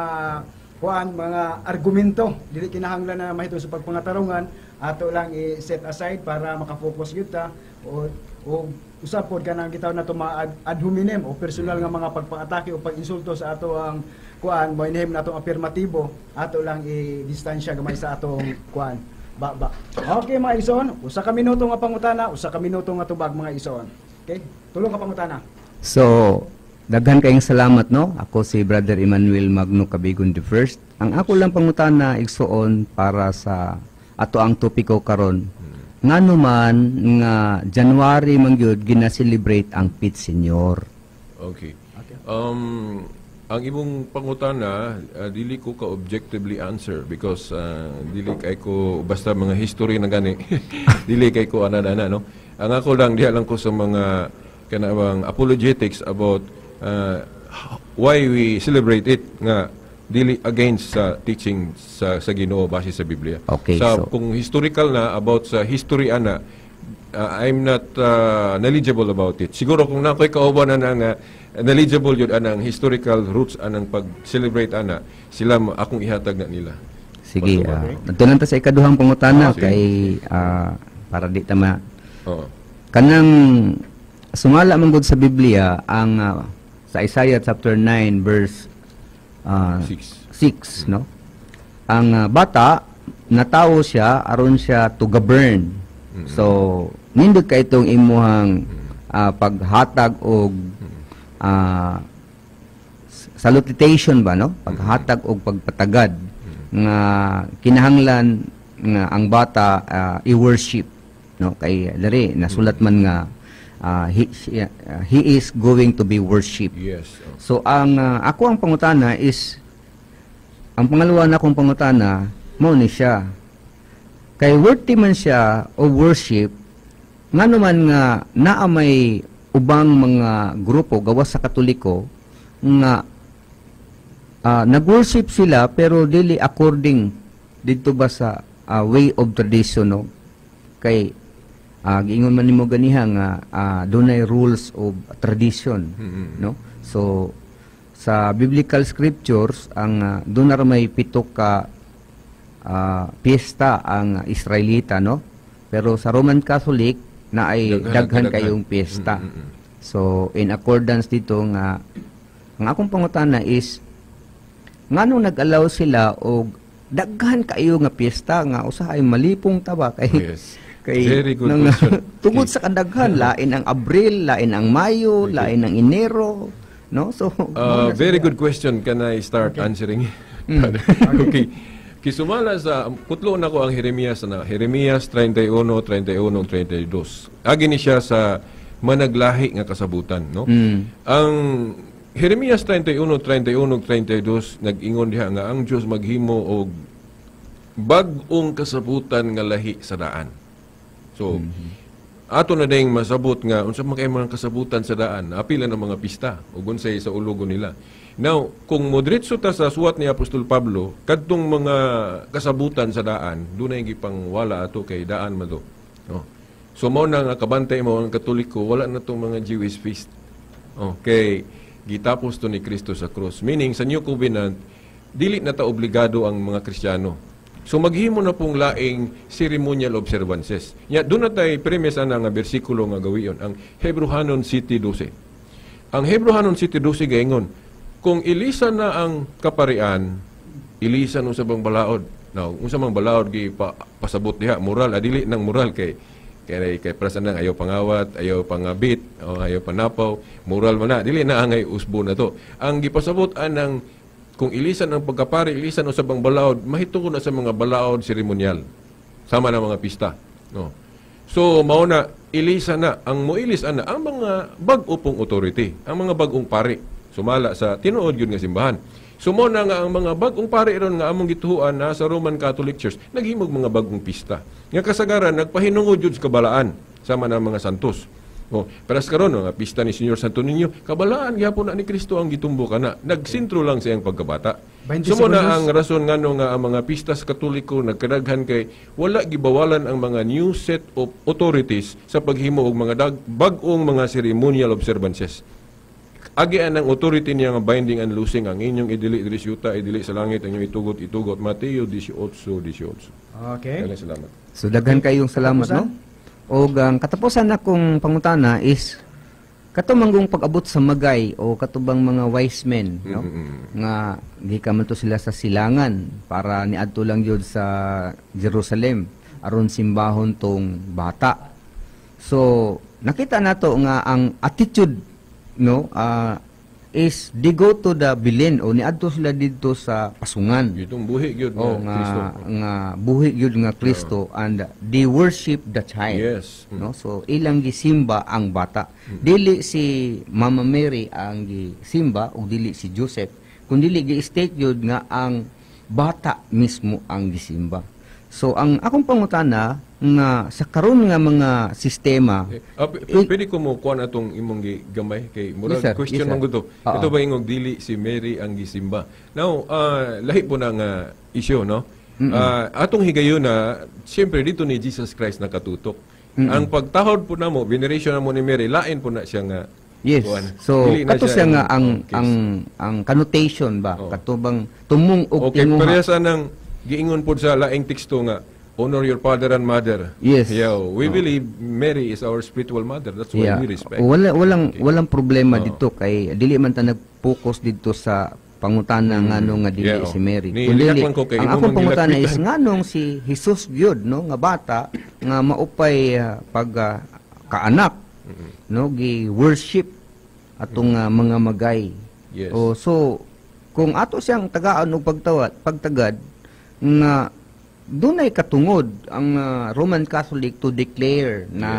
kuan, mga argumento, dili kinahanglan na mahitungod sa pagpangatarungan, ato lang i-set aside para makafocus gyud ta o usab pod kanang gitawag nato mga ad hominem o personal nga mga pagpaatake o pag-insulto sa ato ang kuan mo inhem natong afirmatibo, ato lang i-distansya gamay sa atong kuan ba ba. Okay, mga igsoon, usa ka minuto nga pangutana, usa ka minuto nga tubag, mga igsoon. Okay? Tulo ka pangutana. So, daghan kayong salamat, no. Ako si Brother Emmanuel Magno Cabigon the First. Ang ako lang pangutana, igsoon, para sa ato ang topiko karon. Ngano man nga January man gyud gina-celebrate ang Pit Señor? Okay. Ang imong pangutana, dili ko ka objectively answer because dili kay ko basta mga history na gani. Dili kay ko ana-ana, no. Ang ako lang, diha lang ko sa mga kanang apologetics about why we celebrate it nga dili against sa teaching sa Ginoo base sa Biblia. Okay, sa kung historical na, about sa history ana, I'm not knowledgeable about it. Siguro kung nakoy kauban na nga knowledgeable yun anang historical roots anang pag-celebrate ana, sila akong ihatag na nila. Sige, Basta ba? Adto ta sa ikaduhang pangutana Sige. kay para di ta ma Oo. Kanang sumala man gud sa Biblia ang sa Isaiah chapter 9 verse 6. 6, no, ang bata natawo siya aron siya to govern. So nindot kay itong imuhang paghatag og salutation ba, no, paghatag og pagpatagad nga kinahanglan nga ang bata i-worship, no, kay diri nasulat man nga he is going to be worship. Yes. Oh. So ang ako ang pangutana is, ang pangalawa na akong pangutana mao ni siya. Kay worthy man siya of worship, ngano man nga naa may ubang mga grupo gawas sa Katoliko nga nag-worship sila pero dili according didto ba sa way of tradition, no? Kay giingon man nimo ganiha nga dunay rules of tradition, no? So sa biblical scriptures, ang doon na may pito ka piyesta ang Israelita, no, pero sa Roman Catholic na ay Daghan, daghan daghan. Kayong piyesta. So in accordance dito nga ang akong pangutana is ngano nag-allow sila og daghan kayo nga piyesta nga usahay malipong ta ba kay kay Very good question. Tungod sa kadaghan, lain ang Abril, lain ang Mayo, lain ang Enero, no? So mao na Very siya. good question. Can I start answering? Okay. Kisumala sa kutlo na ko ang Jeremias na Jeremias 31, 31, 32. Agi ni siya sa managlahi nga kasabutan, no? Ang Jeremias 31, 31, 32 nag-ingon diha nga ang Dios maghimo og bag-ong kasabutan nga lahi sa daan. So, ato na ding masabot nga unsa man kay mga kasabutan sa daan, apila ng mga pista ug unsay sa ulugo nila. Now, kung modritso ta sa suwat ni Apostol Pablo, kadtong mga kasabutan sa daan, dunay gipangwala ato kay daan man to. No? So mao na nga kabantay mo ang Katoliko, wala na tong mga Jewish feast. Okay, gitapos to ni Kristo sa krus. Meaning sa New Covenant, dili na ta obligado ang mga Kristiyano. So maghimo na pong laing ceremonial observances. Ya, doon na tayo premise ana nga bersikulo nga gawion ang Hebreohanon 7:12. Ang Hebreohanon 7:12 gaingon, kung ilisan na ang kaparian, ilisan usab ang balaod. Now, unsa mang balaod gi pa, pasabot diha, moral adili nang moral kay kay prasan nang ayaw pangawat, ayaw pangabit, o ayaw panapaw, moral man na dili na angay usbo na to. Ang gipasabot anang kung ilisan ang pagkapari, ilisan usab ang balaod, mahitungod na sa mga balaod seremonyal. Sama na mga pista. No. So mao na ilisa na ang moilis ana ang mga bag-o pong authority, ang mga bag-ong pari sumala sa tinuod gyud nga simbahan. So mao na nga ang mga bag-ong pari ron nga among gituhuan na sa Roman Catholic Church naghimog mga bag-ong pista. Nga kasagaran nagpahinungod jud sa kabalaan sama na mga santos. Oh, pero sa karon nga pista ni Señor Santo Niño, kabalaan gyapon na ni Kristo ang gitumbo kana. Nagsintro lang sa iyang pagkabata. 20 So mao na segundos. ang rason ngano nga ang mga pistas Katoliko nagkadaghan kay wala gibawalan ang mga new set of authorities sa paghimo og mga bag-ong mga ceremonial observances. Agian ang authority niya nga binding and loosing ang inyong idili diri sa yuta, idili sa langit, ang inyong itugot, itugot. Mateo 18:18. Okay. Daghang salamat. So daghan kayong salamat, no? Og ang katapusan akong pangutana is kato manggong pag-abot sa magay o katubang mga wise men, no? Nga gikan man to sila sa silangan para niadto lang gyud sa Jerusalem aron simbahon tong bata. So nakita nato nga ang attitude, no, is they go to the Belen o niadto sila didto sa pasungan. Itong buhi gyud Oh, nga nga Kristo. nga buhi gyud nga Kristo and they worship the child. Yes. No? So ilang gisimba ang bata. Dili si Mama Mary ang gisimba o dili si Joseph, kun dili gi-state gyud nga ang bata mismo ang gisimba. So ang akong pangutana nga sa karon nga mga sistema Pwede ko mo kuan atong imong gigamay kay murag Yes, sir. question Yes, sir. man gud to. Oo. Ito ba ingog dili si Mary ang gisimba? Now, lahi po na nga issue, no? Atong higayon na siyempre dito ni Jesus Christ nakatutok. Ang pagtahod po namo, veneration namo ni Mary, lain po na siya nga Yes. kuan. So Dili na kato siya nga ang case. ang connotation ba, Oo. kato bang tumong og Okay, tinguha. parehas anang giingon pod sa laing teksto nga honor your father and mother. Yes. Yeah, we believe Mary is our spiritual mother. That's why we respect. Wala walang walang problema dito kay dili man ta nag-focus dito sa pangutana ngano nga dili Yeah, oh. si Mary. Ni- Kun liyak dili, lang ko kay ang imo akong mang pangutana is gilakpitan. nganong si Jesus gyud, no, nga bata nga maupay pag kaanak, no, gi worship atong mga magay. Yes. Oh, so kung ato siyang tagaan og pagtawad, pagtagad nga dunay katungod ang Roman Catholic to declare na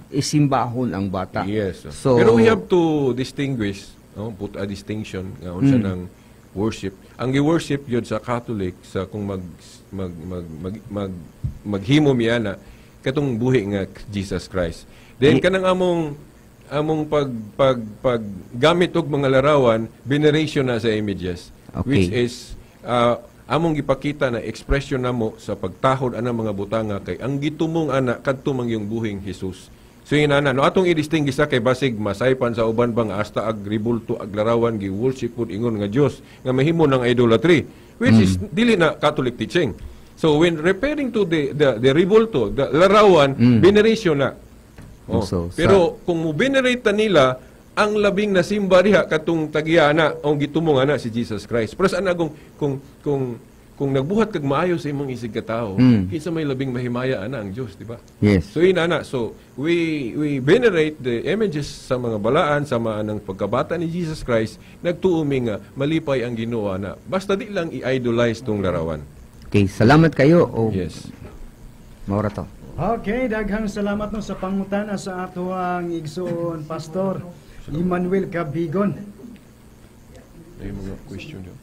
isimbahon ang bata. Yes. So pero we have to distinguish, no, put a distinction nga unsa ng worship. Ang gi-worship yun sa Catholic sa kung mag mag mag mag, mag maghimo miya na katong buhi nga Jesus Christ. Then kanang among among pag pag pag gamit og mga larawan, veneration na sa images, which is among gipakita na expression namo sa pagtahod ana mga butanga kay ang gitumong ana kadto man yung buhing Jesus. So yun ana, no, atong i-distinguish sa kay basig masaypan sa uban bang hasta ag ribulto ag larawan gi worship pud ingon nga Dios nga mahimo ng idolatry, which is dili na Catholic teaching. So when referring to the ribulto, the larawan, veneration na. Oh. So, pero kung mo venerate ta nila ang labing nasimba diha katong tagiya na ang gitumong ana si Jesus Christ. Pero sa ana kung nagbuhat kag maayo sa imong isig katao, kinsa may labing mahimaya ana ang Dios, di ba? Yes. So yun ana, so we venerate the images sa mga balaan sa mga ng pagkabata ni Jesus Christ, nagtuo mi nga malipay ang Ginoo ana. Basta di lang i-idolize tong larawan. Okay, salamat kayo. O, Yes. Maura to. Okay, daghang salamat, no, sa pangutana sa atoang igsoon Pastor Emmanuel Cabigon. Ay mga question yun.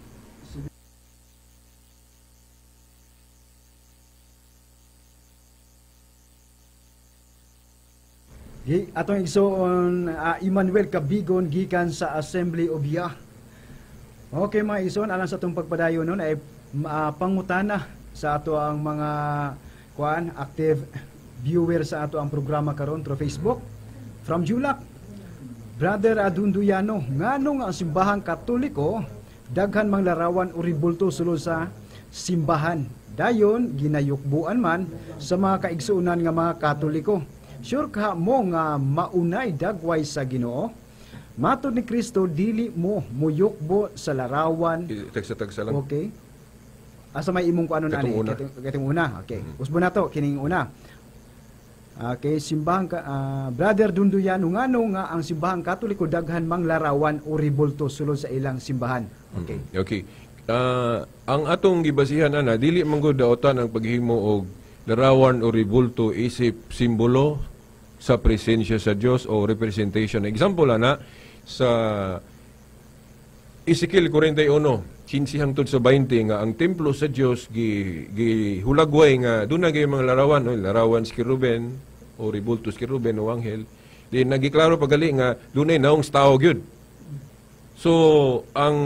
Atong igsoon Emmanuel Cabigon gikan sa Assembly of Yah. Okay mga igsoon, alang sa atong pagpadayon nun ay pangutana sa ato ang mga kuan active viewer sa ato ang programa karon through Facebook. From Julak, Brother Adunduyano, ngano nga ang simbahang Katoliko daghan mang larawan o ribulto sulod sa simbahan. Dayon ginayukbuan man sa mga kaigsuonan nga mga Katoliko. Sure ka mo nga maunay dagway sa Ginoo? Matod ni Kristo, dili mo muyukbo sa larawan. Tagsa-tagsa lang. Okay. Asa may imong kuanon Katong ani? una. Katong una. Okay. Usbo na to kining una. Okay, simbahang ka, Brother Dunduyano, ngano nga ang simbahang Katoliko daghan mang larawan o ribulto sulod sa ilang simbahan? Okay. Okay. Ang atong gibasihan ana dili man gud daotan ang paghimo og larawan o ribulto isip simbolo sa presensya sa Dios o representation. Example ana sa Ezekiel 41, 15 hangtod sa 20, nga ang templo sa Dios gi gihulagway nga doon na mga larawan, no? Larawan si Keruben o ribulto si Keruben o anghel. Di nagiklaro pagali nga dunay naong sa tao gyud. So, ang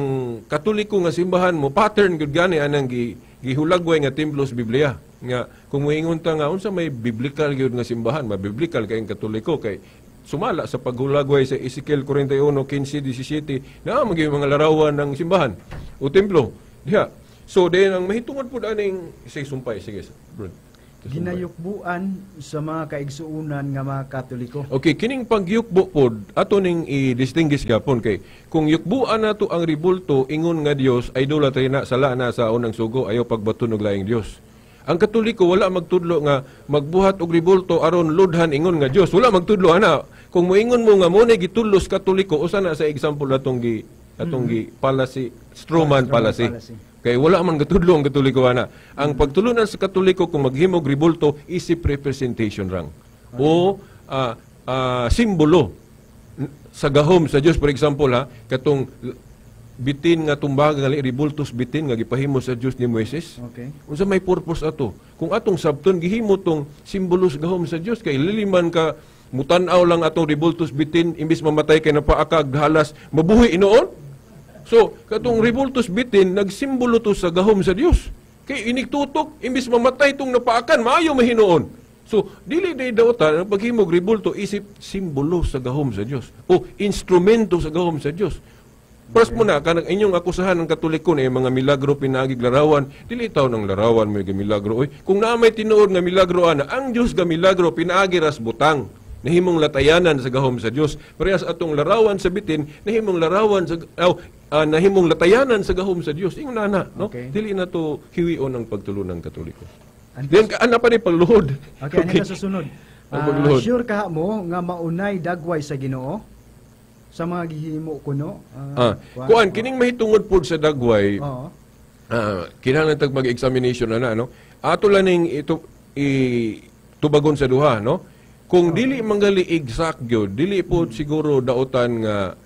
Katoliko nga simbahan mo pattern gyud gani anang gihulagway nga templo sa Biblia. Nga kung moingon ta nga unsa may biblical gyud nga simbahan, mabiblical kay ang Katoliko kay sumala sa paghulagway sa Ezekiel 41:15, 17 na magyud mga larawan ng simbahan o templo. Diha. So, then ang mahitungod pud aning, sige, sumpay, sige, bro. Sumpay. Ginayukbuan sa mga kaigsuunan nga mga Katoliko. Okay, kining pagyukbo pod ato ning i-distinguish gapon kay kung yukbuan nato ang ribulto ingon nga Dios, idolatry na, sala na sa unang sugo, ayaw pagbaton og laing Dios. Ang Katoliko wala magtudlo nga magbuhat og ribulto aron lodhan ingon nga Dios. Wala magtudlo ana. Kung moingon mo nga mo na gitudlo sa Katoliko, usa na sa example atong gi fallacy, strawman Strawman fallacy. Fallacy. Kay wala man gatudlo ang Katoliko ana. Ang pagtulunan sa Katoliko kung maghimog ribulto isip representation rang o simbolo sa gahom sa Dios. For example ha, katong bitin nga tumbag nga ribultos bitin nga gipahimo sa Dios ni Moises. Unsa may purpose ato? Kung atong sabton, gihimo tong simbolo sa gahom sa Dios kay liliman ka mutan-aw lang atong ribultos bitin, imbis mamatay kay napaakag halas, mabuhi inoon. So, katong ribultos bitin nagsimbolo to sa gahom sa Dios. Kay inigtutok, imbis mamatay tong napaakan, maayo mahinoon. So, dili day dautan ang paghimog ribulto isip simbolo sa gahom sa Dios o instrumento sa gahom sa Dios. Pras mo na kanang inyong akusahan ng Katoliko na yung mga milagro pinaagig larawan, dili taw ng larawan may milagro oy. Kung naa may tinuod nga milagro ana, ang Dios ga milagro pinaagi ras butang nahimong latayanan sa gahom sa Dios. Parehas atong larawan sa bitin nahimong larawan sa aw, nahimong latayanan sa gahom sa Dios. Ingon na, no? Okay. Dili na to hiwion ang pagtulunang Katoliko. Antes- Then ana pa ni pagluhod. Okay, ano sa susunod? Ang pagluhod. Sure ka mo nga maunay dagway sa Ginoo sa mga gihimo kuno? Kuan kining mahitungod pod sa dagway. Oo. Kinahanglan tag mag-examination na na, no? Ato lang ning ito i tubagon sa duha, no? Kung dili manggali exact gyud, dili po siguro daotan nga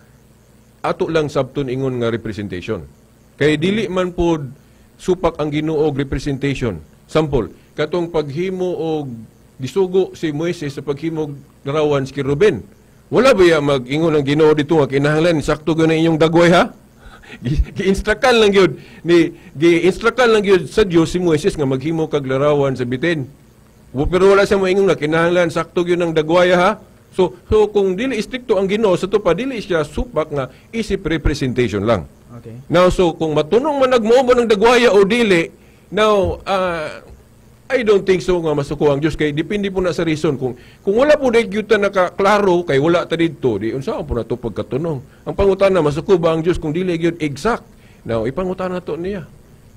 ato lang sabton ingon nga representation. Kay dili man pod supak ang Ginoo og representation. Sample, katong paghimo og gisugo si Moises sa paghimog larawan si Keruben. Wala ba ya mag-ingon ang Ginoo dito nga kinahanglan sakto gyud na inyong dagway ha? Gi-instructan lang gyud ni gi-instructan lang gyud sa Dios si Moises nga maghimo kag larawan sa bitin. Pero wala siya moingon nga kinahanglan sakto gyud ang dagwaya ha. So kung dili istrikto ang Ginoo sa tupa, dili siya supak nga isip representation lang. Now, so kung matunong man nagmuo ng dagwaya o dili, now I don't think so nga masuko ang Dios kay depende po na sa reason. Kung wala po dahil gyud ta nakaklaro kay wala ta didto, di unsa po na to pagkatunong. Ang pangutana, masuko ba ang Dios kung dili gyud exact? Now ipangutana to niya.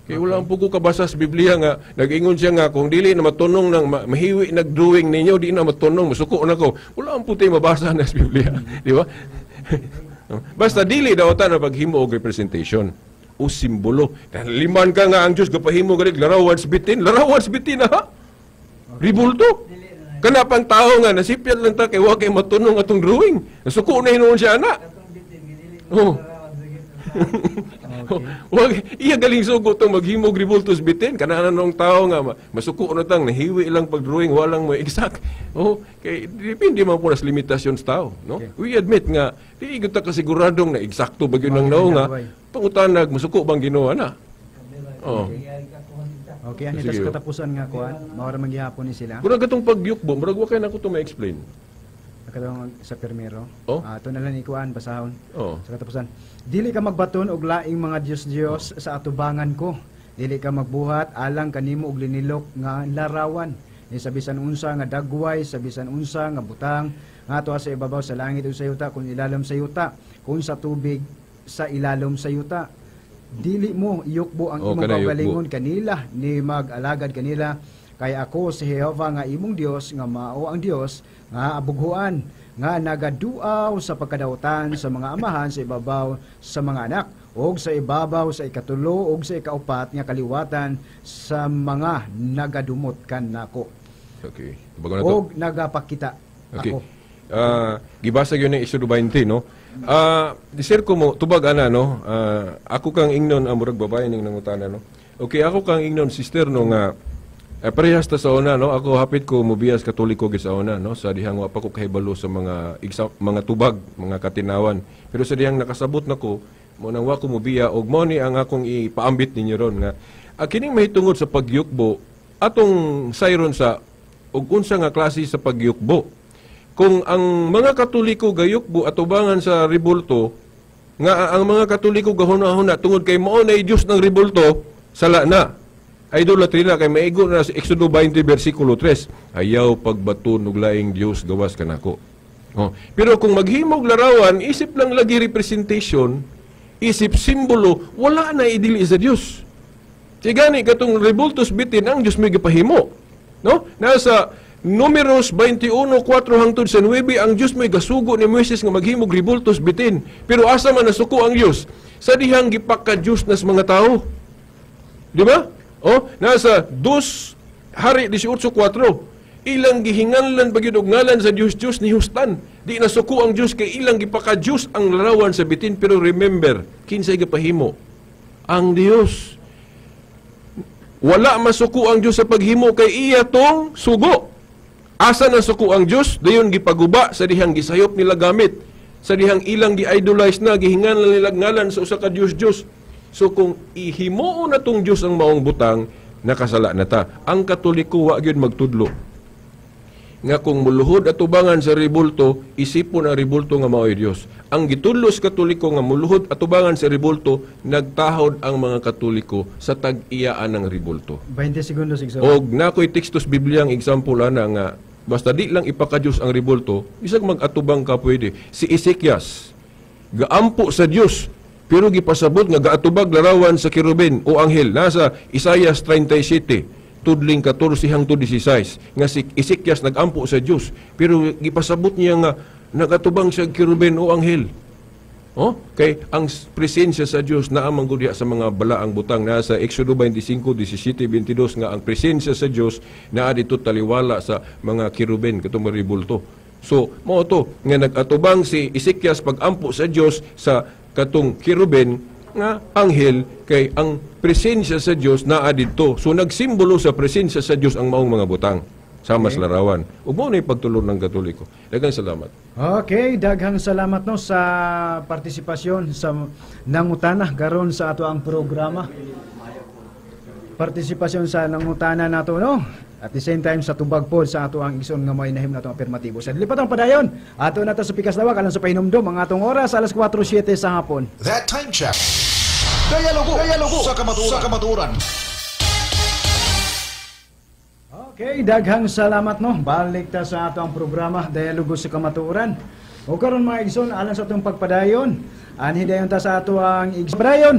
Kay wala ang pugo kabasa sa Biblia nga nag-ingon siya nga kung dili na matunong nang mahiwi nag-drawing ninyo, di na matunong, masuko na ko. Wala ang puti mabasa na sa Biblia, di ba? Basta dili daw ta na paghimo og representation o simbolo. Liman ka nga ang Dios gapahimo galig larawan sa bitin, larawan sa bitin ha. Ribulto. Kana pang tao nga nasipyat lang ta kay wa kay matunong atong drawing. Nasuko na hinuon siya ana. Oh. Wag iya galing sugo tong maghimog ribultos bitin kana nang tao nga masuko na tang nahiwi lang pag drawing, walang mo exact. Oh, kay depende man po sa limitasyon sa tao, no? We admit nga di gyud ta kasiguradong na eksakto ba gyud ang Mga naong nga ginagaway. pangutanag masuko bang Ginoo na. Oh. Okay, ani Sige. tas katapusan nga kuan, mao ra man gihapon ni sila. Murag katong pagyukbo, murag wa kay nako to ma-explain. Katong sa permero. Oh. Ato na lang ni kuan basahon. Oh. Sa katapusan. Dili ka magbaton og laing mga Dios-Dios sa atubangan ko. Dili ka magbuhat alang kanimo og linilok nga larawan. Ni sa bisan unsa nga dagway, sa bisan unsa nga butang nga tuwa sa ibabaw sa langit o sa yuta, kung ilalom sa yuta, kung sa tubig sa ilalom sa yuta. Dili mo iyukbo ang Oh, imong kana yukbo. kaugalingon kanila ni mag-alagad kanila, kay ako si Jehova nga imong Dios nga mao ang Dios nga abughuan nga nagaduaw sa pagkadautan sa mga amahan sa ibabaw sa mga anak ug sa ibabaw sa ikatulo ug sa ikaupat nga kaliwatan sa mga nagadumot kanako. Okay. Tubagon na to. Og nagapakita Okay. ako. Gibasa gyud ni Exodo 20, no? Disir ko mo tubag ana, no? Ako kang ingnon ang murag babae ning nangutana, no? Okay, ako kang ingnon, sister, no, nga parehas ta sa una, no? Ako hapit ko mobiyas Katoliko gyud sa una, no? Sa dihang wa pa ko kahibalo sa mga mga tubag, mga katinawan. Pero sa dihang nakasabot nako, mo nang wa ko mobiya og mo ni ang akong ipaambit ninyo ron nga kining mahitungod sa pagyukbo atong sayron sa og unsa nga klase sa pagyukbo. Kung ang mga Katoliko gayukbo atubangan sa ribulto, nga ang mga Katoliko gahuna-huna tungod kay mao na Dios ng ribulto, sala na. Idolatry na kay maigo na sa Exodo 20 versikulo 3, ayaw pagbaton og laing Dios gawas kanako. Oh. Pero kung maghimog larawan, isip lang lagi representation, isip simbolo, wala na idili sa Dios. Kaya gani katong ribultos bitin ang Dios may gipahimo. No? Nasa Numeros 21:4 hangtod sa 9, ang Dios may gasugo ni Moises nga maghimog ribultos bitin. Pero asa man nasuko ang Dios? Sa dihang gipaka-Dios nas mga tao. Di ba? Oh, nasa 2 Hari 18:4. Ilang gihinganlan pa gyud og ngalan sa Dios, Dios ni hustan. Di nasuko ang Dios kay ilang gipaka-Dios ang larawan sa bitin, pero remember, kinsay gipahimo? Ang Dios. Wala masuko ang Dios sa paghimo kay iya tong sugo. Asa na suko ang Dios? Dayon gipaguba sa dihang gisayop nila gamit. Sa dihang ilang gi-idolize na, gihinganlan nila ngalan sa usa ka Dios Dios. So kung ihimuon na tong Dios ang maong butang, nakasala na ta. Ang Katoliko wa gyud magtudlo nga kung muluhod atubangan sa ribulto, isipon ang ribulto nga mao'y Dios. Ang gitudlo sa Katoliko nga muluhod atubangan sa ribulto, nagtahod ang mga Katoliko sa tag-iyaan ng ribulto. 20 segundos, Igsoon. Og nakoy tekstos Biblia ang example ana nga basta di lang ipaka-Dios ang ribulto, bisag mag-atubang ka pwede. Si Ezekias gaampo sa Dios pero gipasabot nga gaatubag larawan sa kerubin o anghel. Nasa Isaias 37 tudling 14 hangtod 16 nga si Ezekias nagampo sa Dios pero gipasabot niya nga nagatubang siya kerubin o anghel. Oh, kay ang presensya sa Dios naa man gud diha sa mga balaang butang. Nasa Exodo 25, 17, 22 nga ang presensya sa Dios naa dito taliwala sa mga kerubin katong maribulto. So mao to nga nagatubang si Ezekias pagampo sa Dios sa katong kerubin nga anghel kay ang presensya sa Dios naa didto. So nagsimbolo sa presensya sa Dios ang maong mga butang sama sa larawan. Ug mao na pagtulon ng Katoliko. Daghang salamat. Okay, daghang salamat no sa partisipasyon sa nangutana karon sa ato ang programa. Partisipasyon sa nangutana nato no. At the same time sa tubag po sa ato ang igsoon nga may nahim nato afirmatibo. Sa dili pa tong padayon, ato na ta sa pikas lawak alang sa pahinumdom ang atong oras alas 4:07 sa hapon. That time check. Dialogo, dialogo sa kamatuoran. Sa kamatuoran. Okay, daghang salamat no. Balik ta sa ato ang programa Dialogo sa Kamatuoran. O karon mga igsoon, alang sa atong pagpadayon, anhi dayon ta sa ato ang igsoon. Padayon.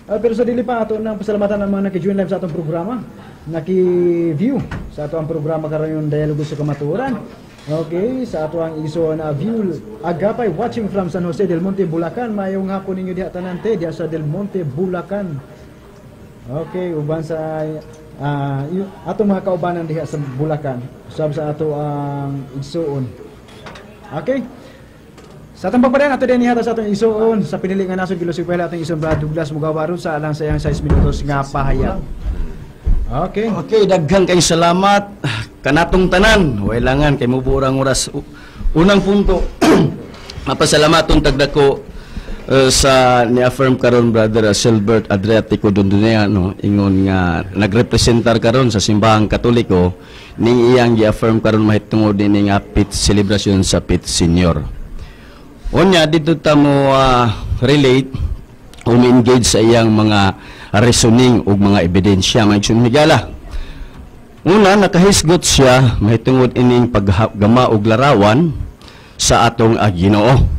Pero sa dili pa ato nang pasalamatan ang mga naki-join live sa atong programa, naki-view sa ato ang programa karon Dialogo sa Kamatuoran. Okay, sa ato ang igsoon na view Agapay watching from San Jose del Monte, Bulacan. Mayong hapon ninyo diha tanan te diha sa del Monte, Bulacan. Okay, uban sa atong mga kaubanan diha sa Bulacan, sab sa ato ang igsoon. Okay. Sa atong pagpadayon ato din ihata sa atong igsoon sa pinili nga nasod Gilusigwela atong igsoon Brad Douglas Mugawaron sa alang sa iyang 6 minutos nga pahayag. Okay. Okay, daghan kay salamat kanatong tanan. Wailangan kay mubuo ang oras. Unang punto, mapasalamaton tagdako sa ni-affirm karon Brother Silbert Adriatico Dondonea, no, ingon nga nagrepresentar karon sa simbahang Katoliko ning iyang gi-affirm karon mahitungod ini nga pit celebration sa Pit Senior. Unya dito ta mo relate o engage sa iyang mga reasoning ug mga ebidensya mga igsoon higala. Una, nakahisgot siya mahitungod ining paggama og larawan sa atong Ginoo.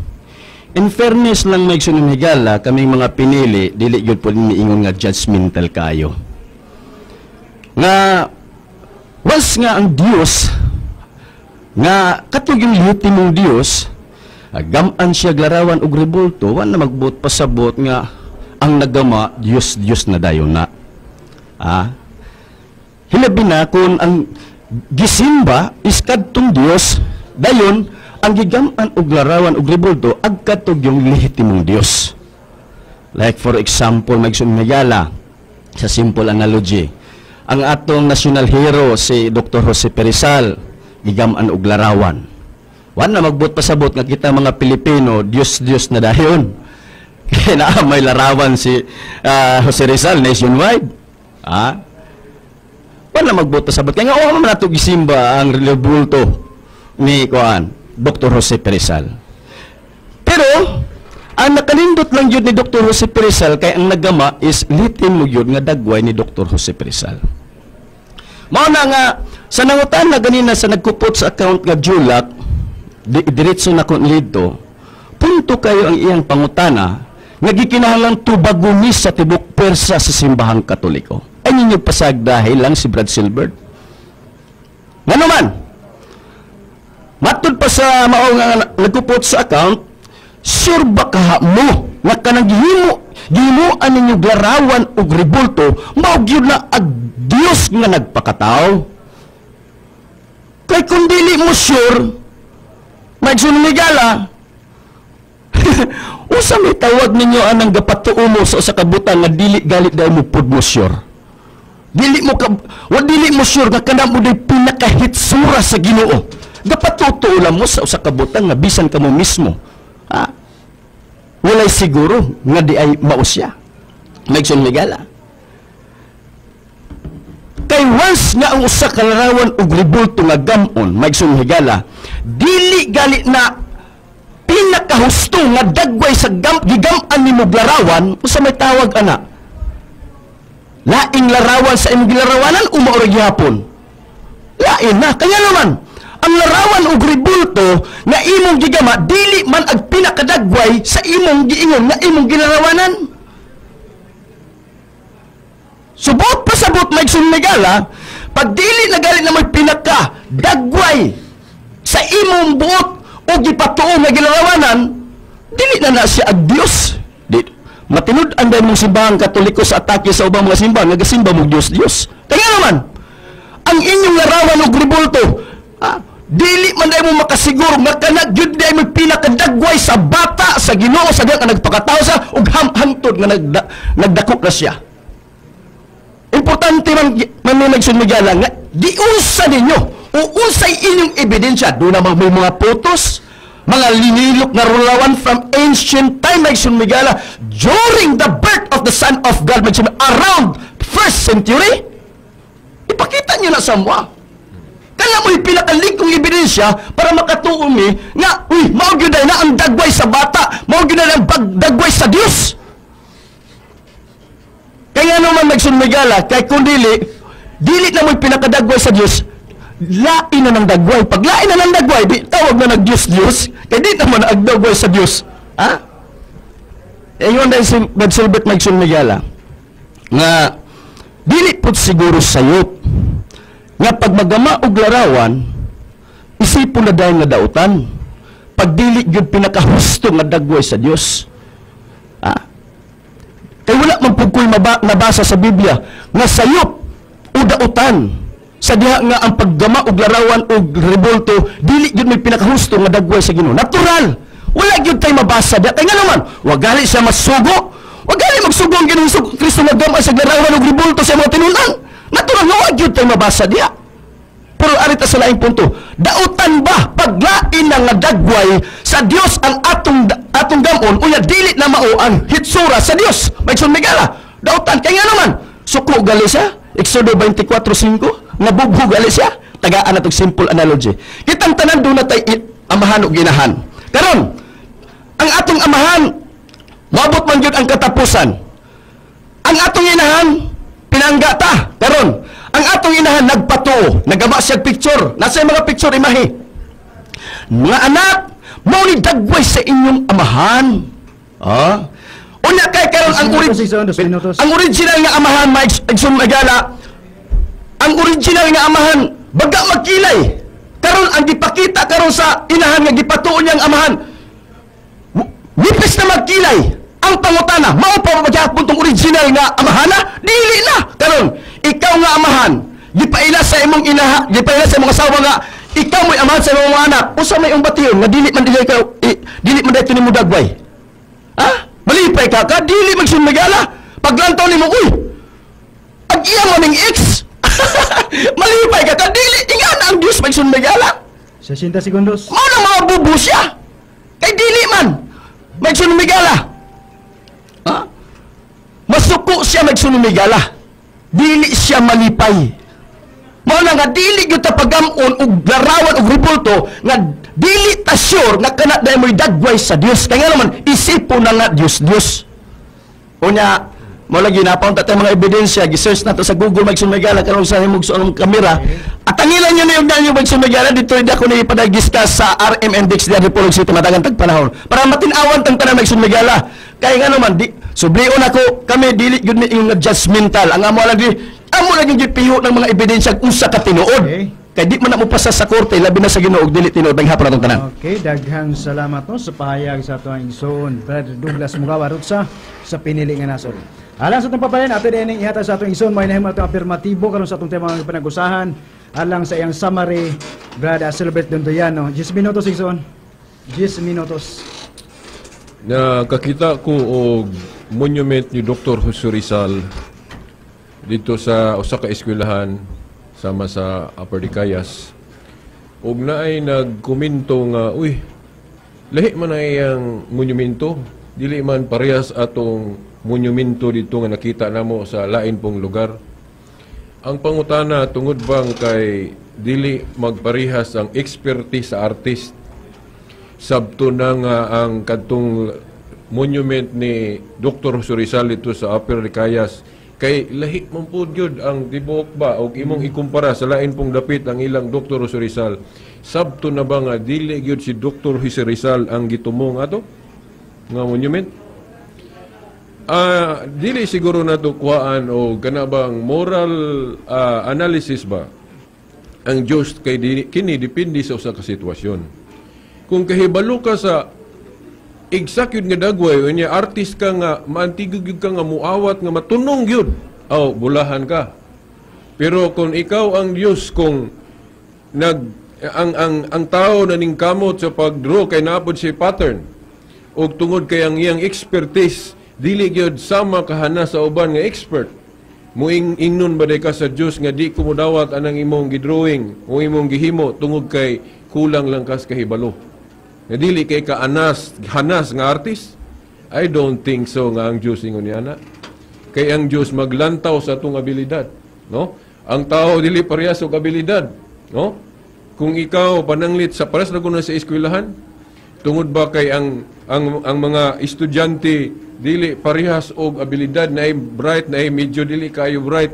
In fairness lang mga igsoon higala, kaming mga pinili dili gyud po niingon nga judgmental kayo. Nga once nga ang Dios Nga katong yung lehitimong Dios, gamaan siya larawan og rebulto, wa na magbuot pasabot nga ang nagama Dios Dios na dayon na. Ah. Hilabi na kung ang gisimba is kadtong Dios, dayon ang gigaman og larawan og rebulto ag kadtong yung lehitimong Dios. Like for example, magsumigala sa simple analogy, ang atong national hero si Dr. Jose P. Rizal gigaman og larawan. Wa na magbuot pasabot nga kita mga Pilipino Dios Dios na dayon. Kaya naa may larawan si Jose Rizal nationwide. Ah. Wa na magbuot pasabot kaya nga wa man nato gisimba ang rebulto ni kuan Dr. Jose P. Rizal. Pero ang nakalindot lang yun ni Dr. Jose P. Rizal kay ang nagama is litin mo yun nga dagway ni Dr. Jose P. Rizal. Mao na nga sa nangutan na ganina sa nagkupot sa account nga Julak, diretso na kon dito, punto kayo ang iyang pangutana nga gikinahanglang tubagunis sa tibok persa sa simbahang Katoliko. Ay ninyo pasag dahil lang si Brad Silbert. Ngano man, matud pa sa mao nga nagkupot sa account, sure ba kaha mo nga kanang gihimuan ninyo larawan og rebulto mao gyud na ag Dios nga nagpakatao? Kay kung dili mo sure, magsunmigala, usa may tawag ninyo anang gapatuo mo sa usa ka butang nga dili galit daw mo pud mo sure. Dili mo ka, wa dili mo sure nga kanang mo day pinakahitsura sa Ginoo. Gapatuo lang mo sa usa ka butang nga bisan kamo mismo. Ha? Walay siguro nga di ay mausya. Magsunmigala. Kay once nga ang usa ka larawan og rebulto nga gamon, magsunhigala, dili gali na pinakahusto nga dagway sa gigam-an nimo larawan, usa may tawag ana. Laing larawan sa imong gilarawanan o mao ra gihapon? Lain na. Kaya naman, ang larawan og rebulto nga imong gigama dili man ang pinakadagway sa imong giingon nga imong gilarawanan. Subot pasabot magsunmigala, pag dili na gali na may pinaka dagway sa imong buot o gipatuo nga gilarawanan, dili na na siya ag Dios. Di, matinud-an dahil mong simbahang Katoliko sa atake sa ubang mga simbahan, nga gasimba mong Dios Dios. Kaya naman, ang inyong larawan og rebulto, dili man dahil mo makasiguro nga kana gyud dahil may pinakadagway sa bata sa Ginoo sa nga nagpakatao sa ug hangtod nga nagdako na siya. Importante man man nagsunmigala nga giunsa ninyo o unsay inyong ebidensya. Doon naman may mga photos, mga linilok na rulawan from ancient time nagsunmigala during the birth of the Son of God around 1st century. Ipakita nyo na sa mga. Kaya mo'y pinakalikong ebidensya para makatuo mi nga, uy, mao gyud na ang dagway sa bata, mao gyud na ang dagway sa Dios. Kaya naman nagsunmigala, kay kung dili, dili na mo'y pinakadagway sa Dios, lain na ng dagway. Pag lain na ng dagway, di, tawag na ng Diyos-Diyos, kay di naman ang dagway sa Diyos. Ha? E yun dahil si Brad Silbert magsunmigala, nga dili po't siguro sayop, nga pag magama og larawan, isipon na dahil nga dautan, pag dili gyud pinakahusto nga dagway sa Dios. Ha? Kay wala man pud ko'y nabasa sa Biblia nga sayop o dautan sa diha nga ang paggama og larawan og rebulto dili gyud may pinakahusto nga dagway sa Ginoo. Natural, wala gyud tay mabasa diha. Kay nga naman, wa gali siya masugo, wa gali magsugo ang Ginoong Kristo nga gama sa larawan og rebulto sa mga tinun-an. Natural nga wa gyud tay mabasa diha. Pero arita sa laing punto, dautan ba paglain na nga dagway sa Dios ang atong gamon unya dili na mao ang hitsura sa Dios? May sumigala, dautan. Kaya nga naman, suko gali siya, Exodo 24:5, nga bugho gali siya. Tagaan na tong simple analogy. Kitang tanan doon na tay amahan o ginahan. Karon, ang atong amahan, maabot man gyud ang katapusan. Ang atong inahan, pinangga ta. Karon, ang atong inahan nagpatuo, nagama siya picture. Nasa mga picture imahe. Mga anak, mao ni dagway sa inyong amahan. Ah. Unya kay karon ang ang original nga amahan, Mike Magala, ang original nga amahan baga magkilay. Karon ang gipakita karon sa inahan nga gipatuon niyang amahan, nipis na magkilay. Ang pangutana, mao pa ba gyapon tong original nga amahana? Dili na. Karon, ikaw nga amahan, gipaila sa imong inaha, gipaila sa imong asawa nga ikaw mo'y amahan sa imong mga anak. Usa may imong bation nga dili man dili ikaw, dili man dito nimo dagway? Ha? Malipay ka ka dili magsunmigala. Paglantaw nimo, uy, ag iya mo ning ex. Malipay ka ka dili ingana ang Dios magsunmigala. 60 segundos. Mao na mga bubo siya. Kay dili man magsunmigala. Ha? Masuko siya magsunmigala. Dili siya malipay. Mao na nga dili gyud ta pagam-on og larawan og rebulto nga dili ta sure nga kana dai mo'y dagway sa Dios. Kay nga naman isipon na nga Dios Dios. Unya mo lagi napaunta tayo mga ebidensya, gi-search nato sa Google magsunmigala karon sa himog sa anong kamera. At tangilan niyo na yung danyo magsunmigala dito hindi ako ni ipadag-discuss sa RM Index di Antipolo City matagang tag panahon. Para matin-awan tang tanan magsunmigala. Kay nga naman di sublion ako kami dili gyud ni yung judgmental. Ang amo lang di amo lang yung gipiho ng mga ebidensya usa ka tinuod. Okay. Kay di man na mo pasa sa korte labi na sa Ginoo og dili tinuod ang hapon atong tanan. Okay, daghang salamat no sa pahayag sa atong igsoon, Brother Douglas Mugawa Rutsa sa pinili nga nasod. Alang sa atong papayan, ato din ihatag sa atong igsoon, may nahimo atong afirmatibo karon sa atong tema nga pinag-usahan. Alang sa iyang summary, Brother Silbert Dondoyano. 10 minutos, igsoon. 10 minutos. Nakakita ko og monument ni Dr. Jose Rizal dito sa usa ka eskwelahan sama sa Upper Dicayas. Og naay nagkomento nga, "Uy, lahi man ay ang monumento, dili man parehas atong monumento dito nga nakita namo sa lain pong lugar." Ang pangutana, tungod bang kay dili magparehas ang expertise sa artist, sabto na nga ang kadtong monument ni Dr. Jose Rizal dito sa Upper Dicayas kay lahi man pud gyud ang tibuok ba og imong ikumpara sa lain pong dapit ang ilang Dr. Jose Rizal, sabto na ba nga dili gyud si Dr. Jose Rizal ang gitumong ato nga monument? Dili siguro nato kuhaan o kana bang moral analysis ba ang Diyos kay di, kini depende sa usa ka sitwasyon. Kung kahibalo ka sa exact yun nga dagway unya artist ka nga maantigog gyud ka nga muawat nga matunong gyud, aw bulahan ka. Pero kung ikaw ang Diyos, kung nag ang tao na ning kamot sa pag-draw kay napod si pattern ug tungod kay ang iyang expertise dili gyud sama kahana sa uban nga expert, muing ingnon ba day ka sa Dios nga di ko modawat anang imong gidrawing o imong gihimo tungod kay kulang lang kas kahibalo nga dili kay ka anas hanas nga artist? I don't think so nga ang Dios ingon niya na. Kay ang Dios maglantaw sa atong abilidad, no? Ang tao dili parehas og abilidad, no? Kung ikaw pananglit sa pares ra kuno sa eskwelahan, tungod ba kay ang mga estudyante dili parehas og abilidad, na ay bright, na ay medyo dili kayo bright,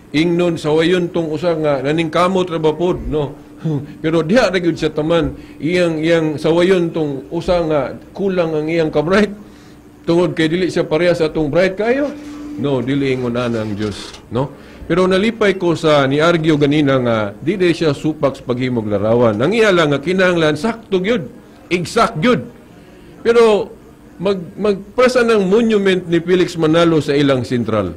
ingnon sa wayon tong usa nga naningkamot ra ba pod, no? Pero diha ra gyud siya taman iyang iyang sawayon tong usa nga kulang ang iyang ka-bright tungod kay dili siya parehas sa atong bright kayo, no? Dili ingon ana ang Dios, no? Pero nalipay ko sa ni-argue ganina nga dili siya supak sa paghimog larawan. Ang iya lang nga kinahanglan sakto gyud, exact gyud. Pero magpresa ng monument ni Felix Manalo sa ilang sentral.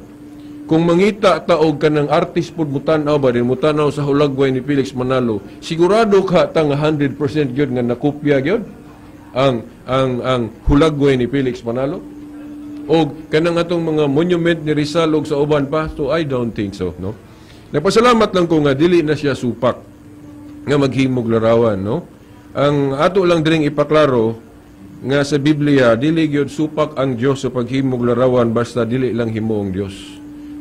Kung mangita ta og kanang artist pud mutan-aw ba din mutan-aw sa hulagway ni Felix Manalo, sigurado ka ta nga 100% gyud nga nakopya gyud ang hulagway ni Felix Manalo? Og kanang atong mga monument ni Rizal og sa uban pa, so I don't think so, no? Nagpasalamat lang ko nga dili na siya supak nga maghimog larawan, no? Ang ato lang diring ipaklaro nga sa Biblia dili gyud supak ang Dios sa paghimog larawan basta dili lang himuong Dios.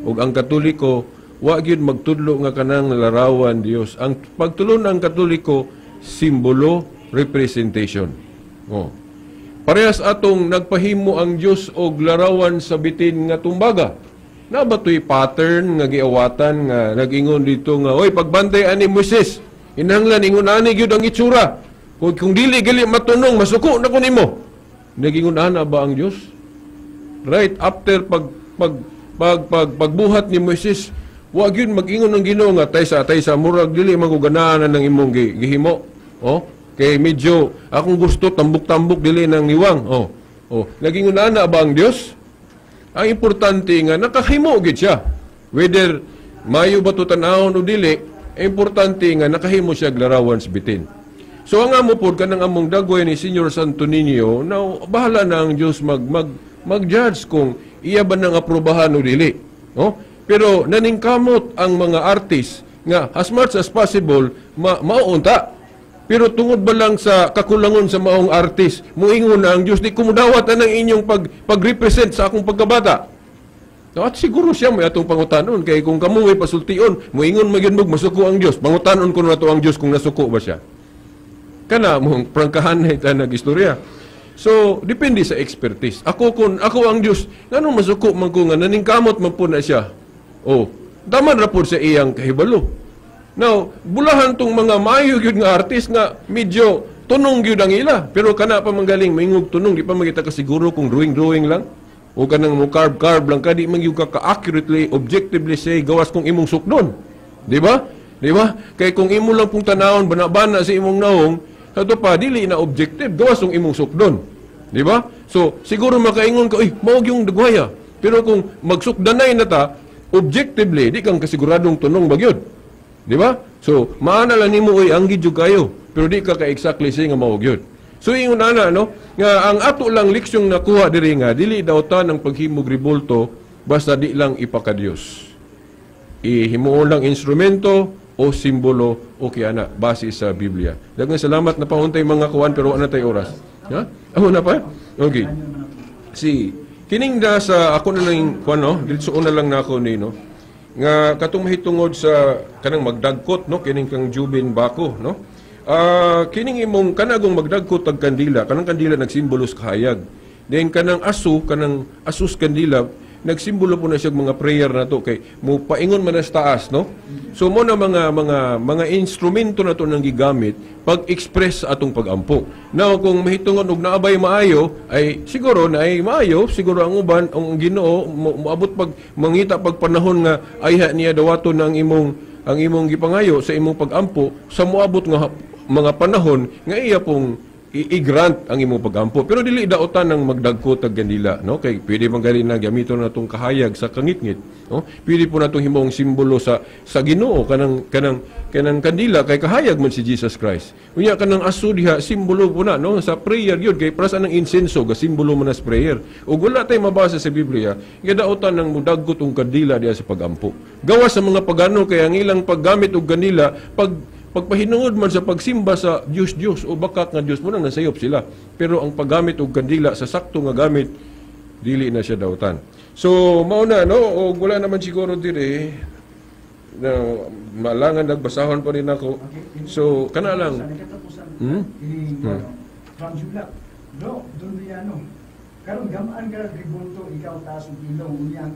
Ug ang Katoliko wa gyud magtudlo nga kanang larawan Dios. Ang pagtulon ang Katoliko, simbolo, representation. Oh. Parehas atong nagpahimo ang Dios og larawan sa bitin nga tumbaga. Na ba to'y pattern nga giawatan nga nag-ingon dito nga, "Oy, pagbantay ani Moises, inahanglan ingon ani gyud ang itsura. Kung dili gali matunong, masuko na ko nimo." Nag-ingon ana ba ang Dios? Right after pag pag pag pag pagbuhat ni Moises, Wa gyud mag-ingon ng Ginoo nga taysa taysa murag dili man ko ganahan ng imong gihimo. Oh, kay medyo akong gusto tambok-tambok dili nang niwang. Oh. Oh, nagingon ana ba ang Dios? Ang importante nga nakahimo gid siya. Whether mayo ba to tan-awon o dili, importante nga nakahimo siya og larawan sa bitin. So ang amo pod kanang among dagway ni Senior Santo Niño, now bahala na ang Dios mag mag mag-judge kung iya ba nang aprobahan o dili. No? Pero naningkamot ang mga artist nga as much as possible maunta. Pero tungod ba lang sa kakulangon sa maong artist, muingon na ang Diyos, di kumudawat na ng inyong pag-represent sa akong pagkabata. No, at siguro siya may atong pangutanon kay kung kamo may pasultion, muingon magyud mo masuko ang Dios. Pangutanon ko na to ang Dios kung nasuko ba siya. Kana mong prangkahan na ita nag-istorya. So, depende sa expertise. Ako kung ako ang Dios, ngano masuko man ko nga naningkamot man po na siya. Oh, daman ra pod sa iyang kahibalo. Now, bulahan tong mga maayo gyud nga artist nga medyo tunong gyud ang ila. Pero kana pa manggaling maingog tunong, di pa magita kasiguro kung drawing-drawing lang o kanang mo carve-carve lang ka, di man gyud ka ka-accurately, objectively say gawas kung imong sukdon. Di ba? Di ba? Kay kung imo lang pong tanawon, bana-bana sa imong naong, ato pa, dili na objective, gawas kung imong sukdon. Di ba? So, siguro makaingon ka, uy, mao yung dagwaya. Pero kung magsukdanay na ta, objectively, di kang kasiguradong tunong bagyod. Di ba? So, maana lang nimo, uy, ang gidyo kayo. Pero di ka ka-exactly say nga mao gyud. So, ingon ana, no? Nga ang ato lang leksyong nakuha diri nga, dili daw ta ng paghimog rebulto, basta di lang ipakadiyos. Ihimuon lang instrumento o simbolo o kaya na, base sa Biblia. Daghang salamat na pahuntay mga kuwan pero wala na tayo oras. Ha? Ako na pa? Okay. Si kining da sa ako na lang kuan, no, diretso na lang nako ni, no. Nga katong mahitungod sa kanang magdagkot, no, kining kang Jubin Bako, no. Kining imong kanagong magdagkot og kandila, kanang kandila nagsimbolo sa kahayag. Then kanang aso, kanang asus kandila nagsimbolo po na siya og mga prayer na to kay mo paingon man na sa taas, no. So mo na mga instrumento na to nang gigamit pag-express sa atong pagampo. Now kung mahitungod og naabay maayo ay siguro na ay maayo siguro ang uban ang Ginoo moabot pag mangita pag panahon nga ayha niya dawaton ang imong gipangayo sa imong pagampo sa moabot nga mga panahon nga iya pong i-grant ang imong pagampo. Pero dili daotan ng magdagko tag kandila, no? Kay pwede man gali na gamiton na tong kahayag sa kangitngit, no? Pwede po natong himong simbolo sa Ginoo kanang kandila kay kahayag man si Jesus Christ. Unya kanang aso diha simbolo po na, no, sa prayer yun kay para sa nang insenso ga simbolo man na sa prayer. Ug wala tay mabasa sa Biblia nga daotan ng mudagkot og kandila diha sa pagampo. Gawas sa mga pagano kay ang ilang paggamit og kandila pagpahinungod man sa pagsimba sa Diyos Diyos o bakak nga Diyos mo nang nasayop sila. Pero ang paggamit og kandila sa sakto nga gamit dili na siya dautan. So mao na, no, og wala naman siguro dire na malangan nagbasahon pa rin ako. So kana lang. Sa katapusan, From Jula. Bro, Donduyano. Karon gamaan ka rebulto ikaw taas og ilong unya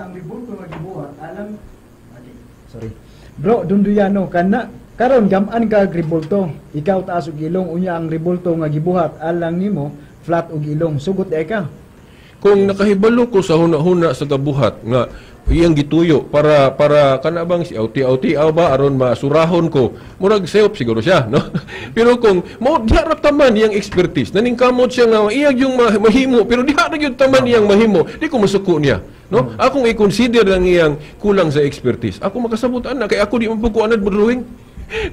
ang rebulto nga gibuhat alang. Okay. Sorry. Bro, Donduyano kana karon gamaan ka rebulto ikaw taas og ilong unya ang rebulto nga gibuhat alang nimo flat og ilong, sugot di ka? Kung nakahibalo ko sa huna-huna sa gabuhat nga iyang gituyo para kana bang si auti auti ba aron masurahon ko, murag sayop siguro siya, no. Pero kung mo diha ra taman iyang expertise, naningkamot siya nga iyang yung mahimo pero diha ra gyud taman iyang mahimo, di ko masuko niya, no. Akong i-consider ang iyang kulang sa expertise. Ako makasabot ana kay ako di man pud ko anad mo drawing.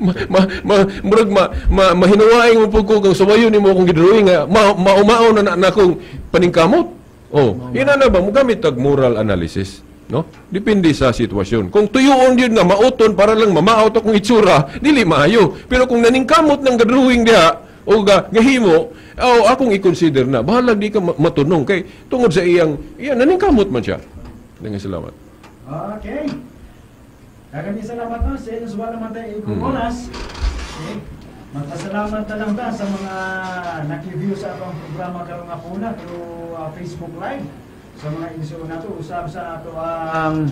Ma, ma, ma, murag ma, ma, mahinuwaing mo pud ko kung sawayon nimo akong gidrawing nga maumao na na akong paningkamot. Oh, ina na ba mo gamit tag moral analysis, no? Depende sa sitwasyon. Kung tuyuon yun nga mauton para lang mamaot akong itsura, dili maayo. Pero kung naningkamot ng gadrawing diha o gahimo, oh, akong i-consider na bahalag di ka matunong kay tungod sa iyang naningkamot man siya. Daghang salamat. Okay. Daghang salamat, no. Since wala naman tayo ikong oras. Okay. Magpasalamat na lang ta sa mga naki-view sa atong programa karong hapuna through Facebook Live. Sa mga igsoon nato usab sa ato ang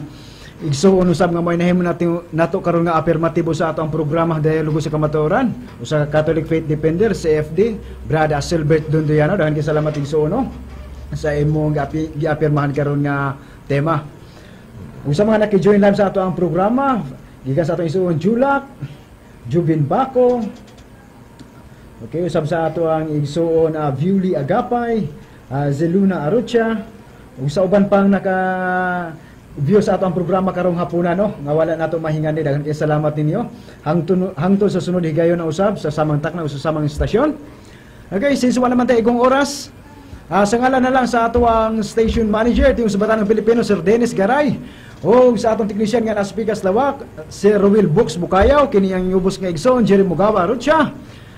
igsoon usab nga may nahimo natin nato karon nga apirmatibo sa ato ang programa Dialogo sa Kamatuoran, usa ka Catholic Faith Defender, CFD, Brad Silbert Donduyano. Daghan kay salamat, igsoon, no, sa imong giapirmahan karon nga tema. Ug sa mga naki-join live sa ato ang programa, gikan sa atong isuon Julak, Jubin Bako. Okay, usab sa ato ang igsuon Viuli Agapay, Zeluna Arocha, ug sa uban pang naka view sa ato ang programa karong hapuna, no, nga wala nato mahingan ni, daghan kay salamat ninyo. Hangtod sa sunod higayon na usab sa samang takna o sa samang istasyon. Okay, since wala man tayo igong oras, sa ngalan na lang sa ato ang station manager, Tingog sa Bataan ng Pilipino, Sir Dennis Garay, o sa atong technician nga nasa Pikas Lawak, Sir Ruel Books Bukayaw, kini ang ubos nga igsoon, Jerry Mugawa Arucha.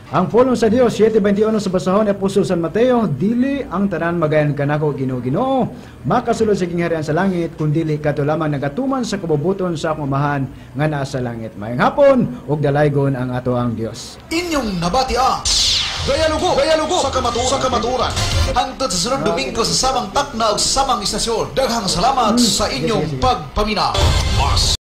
Ang pulong sa Dios, 7:21 sa basahon ni Apostol San Mateo, "Dili ang tanan magaingon kanako, 'Ginoo, Ginoo,' makasulod sa gingharian sa langit, kundili kadto lamang nagatuman sa kabubuton sa akong Amahan nga naa sa langit." Maayong hapon ug dalaygon ang ato ang Dios. Inyong nabati ang Dialogo, Dialogo sa Kamatuoran. Hangtod sa sunod Domingo sa samang takna ug samang istasyon. Daghang salamat sa inyong Sige, sige. pagpaminaw. Mas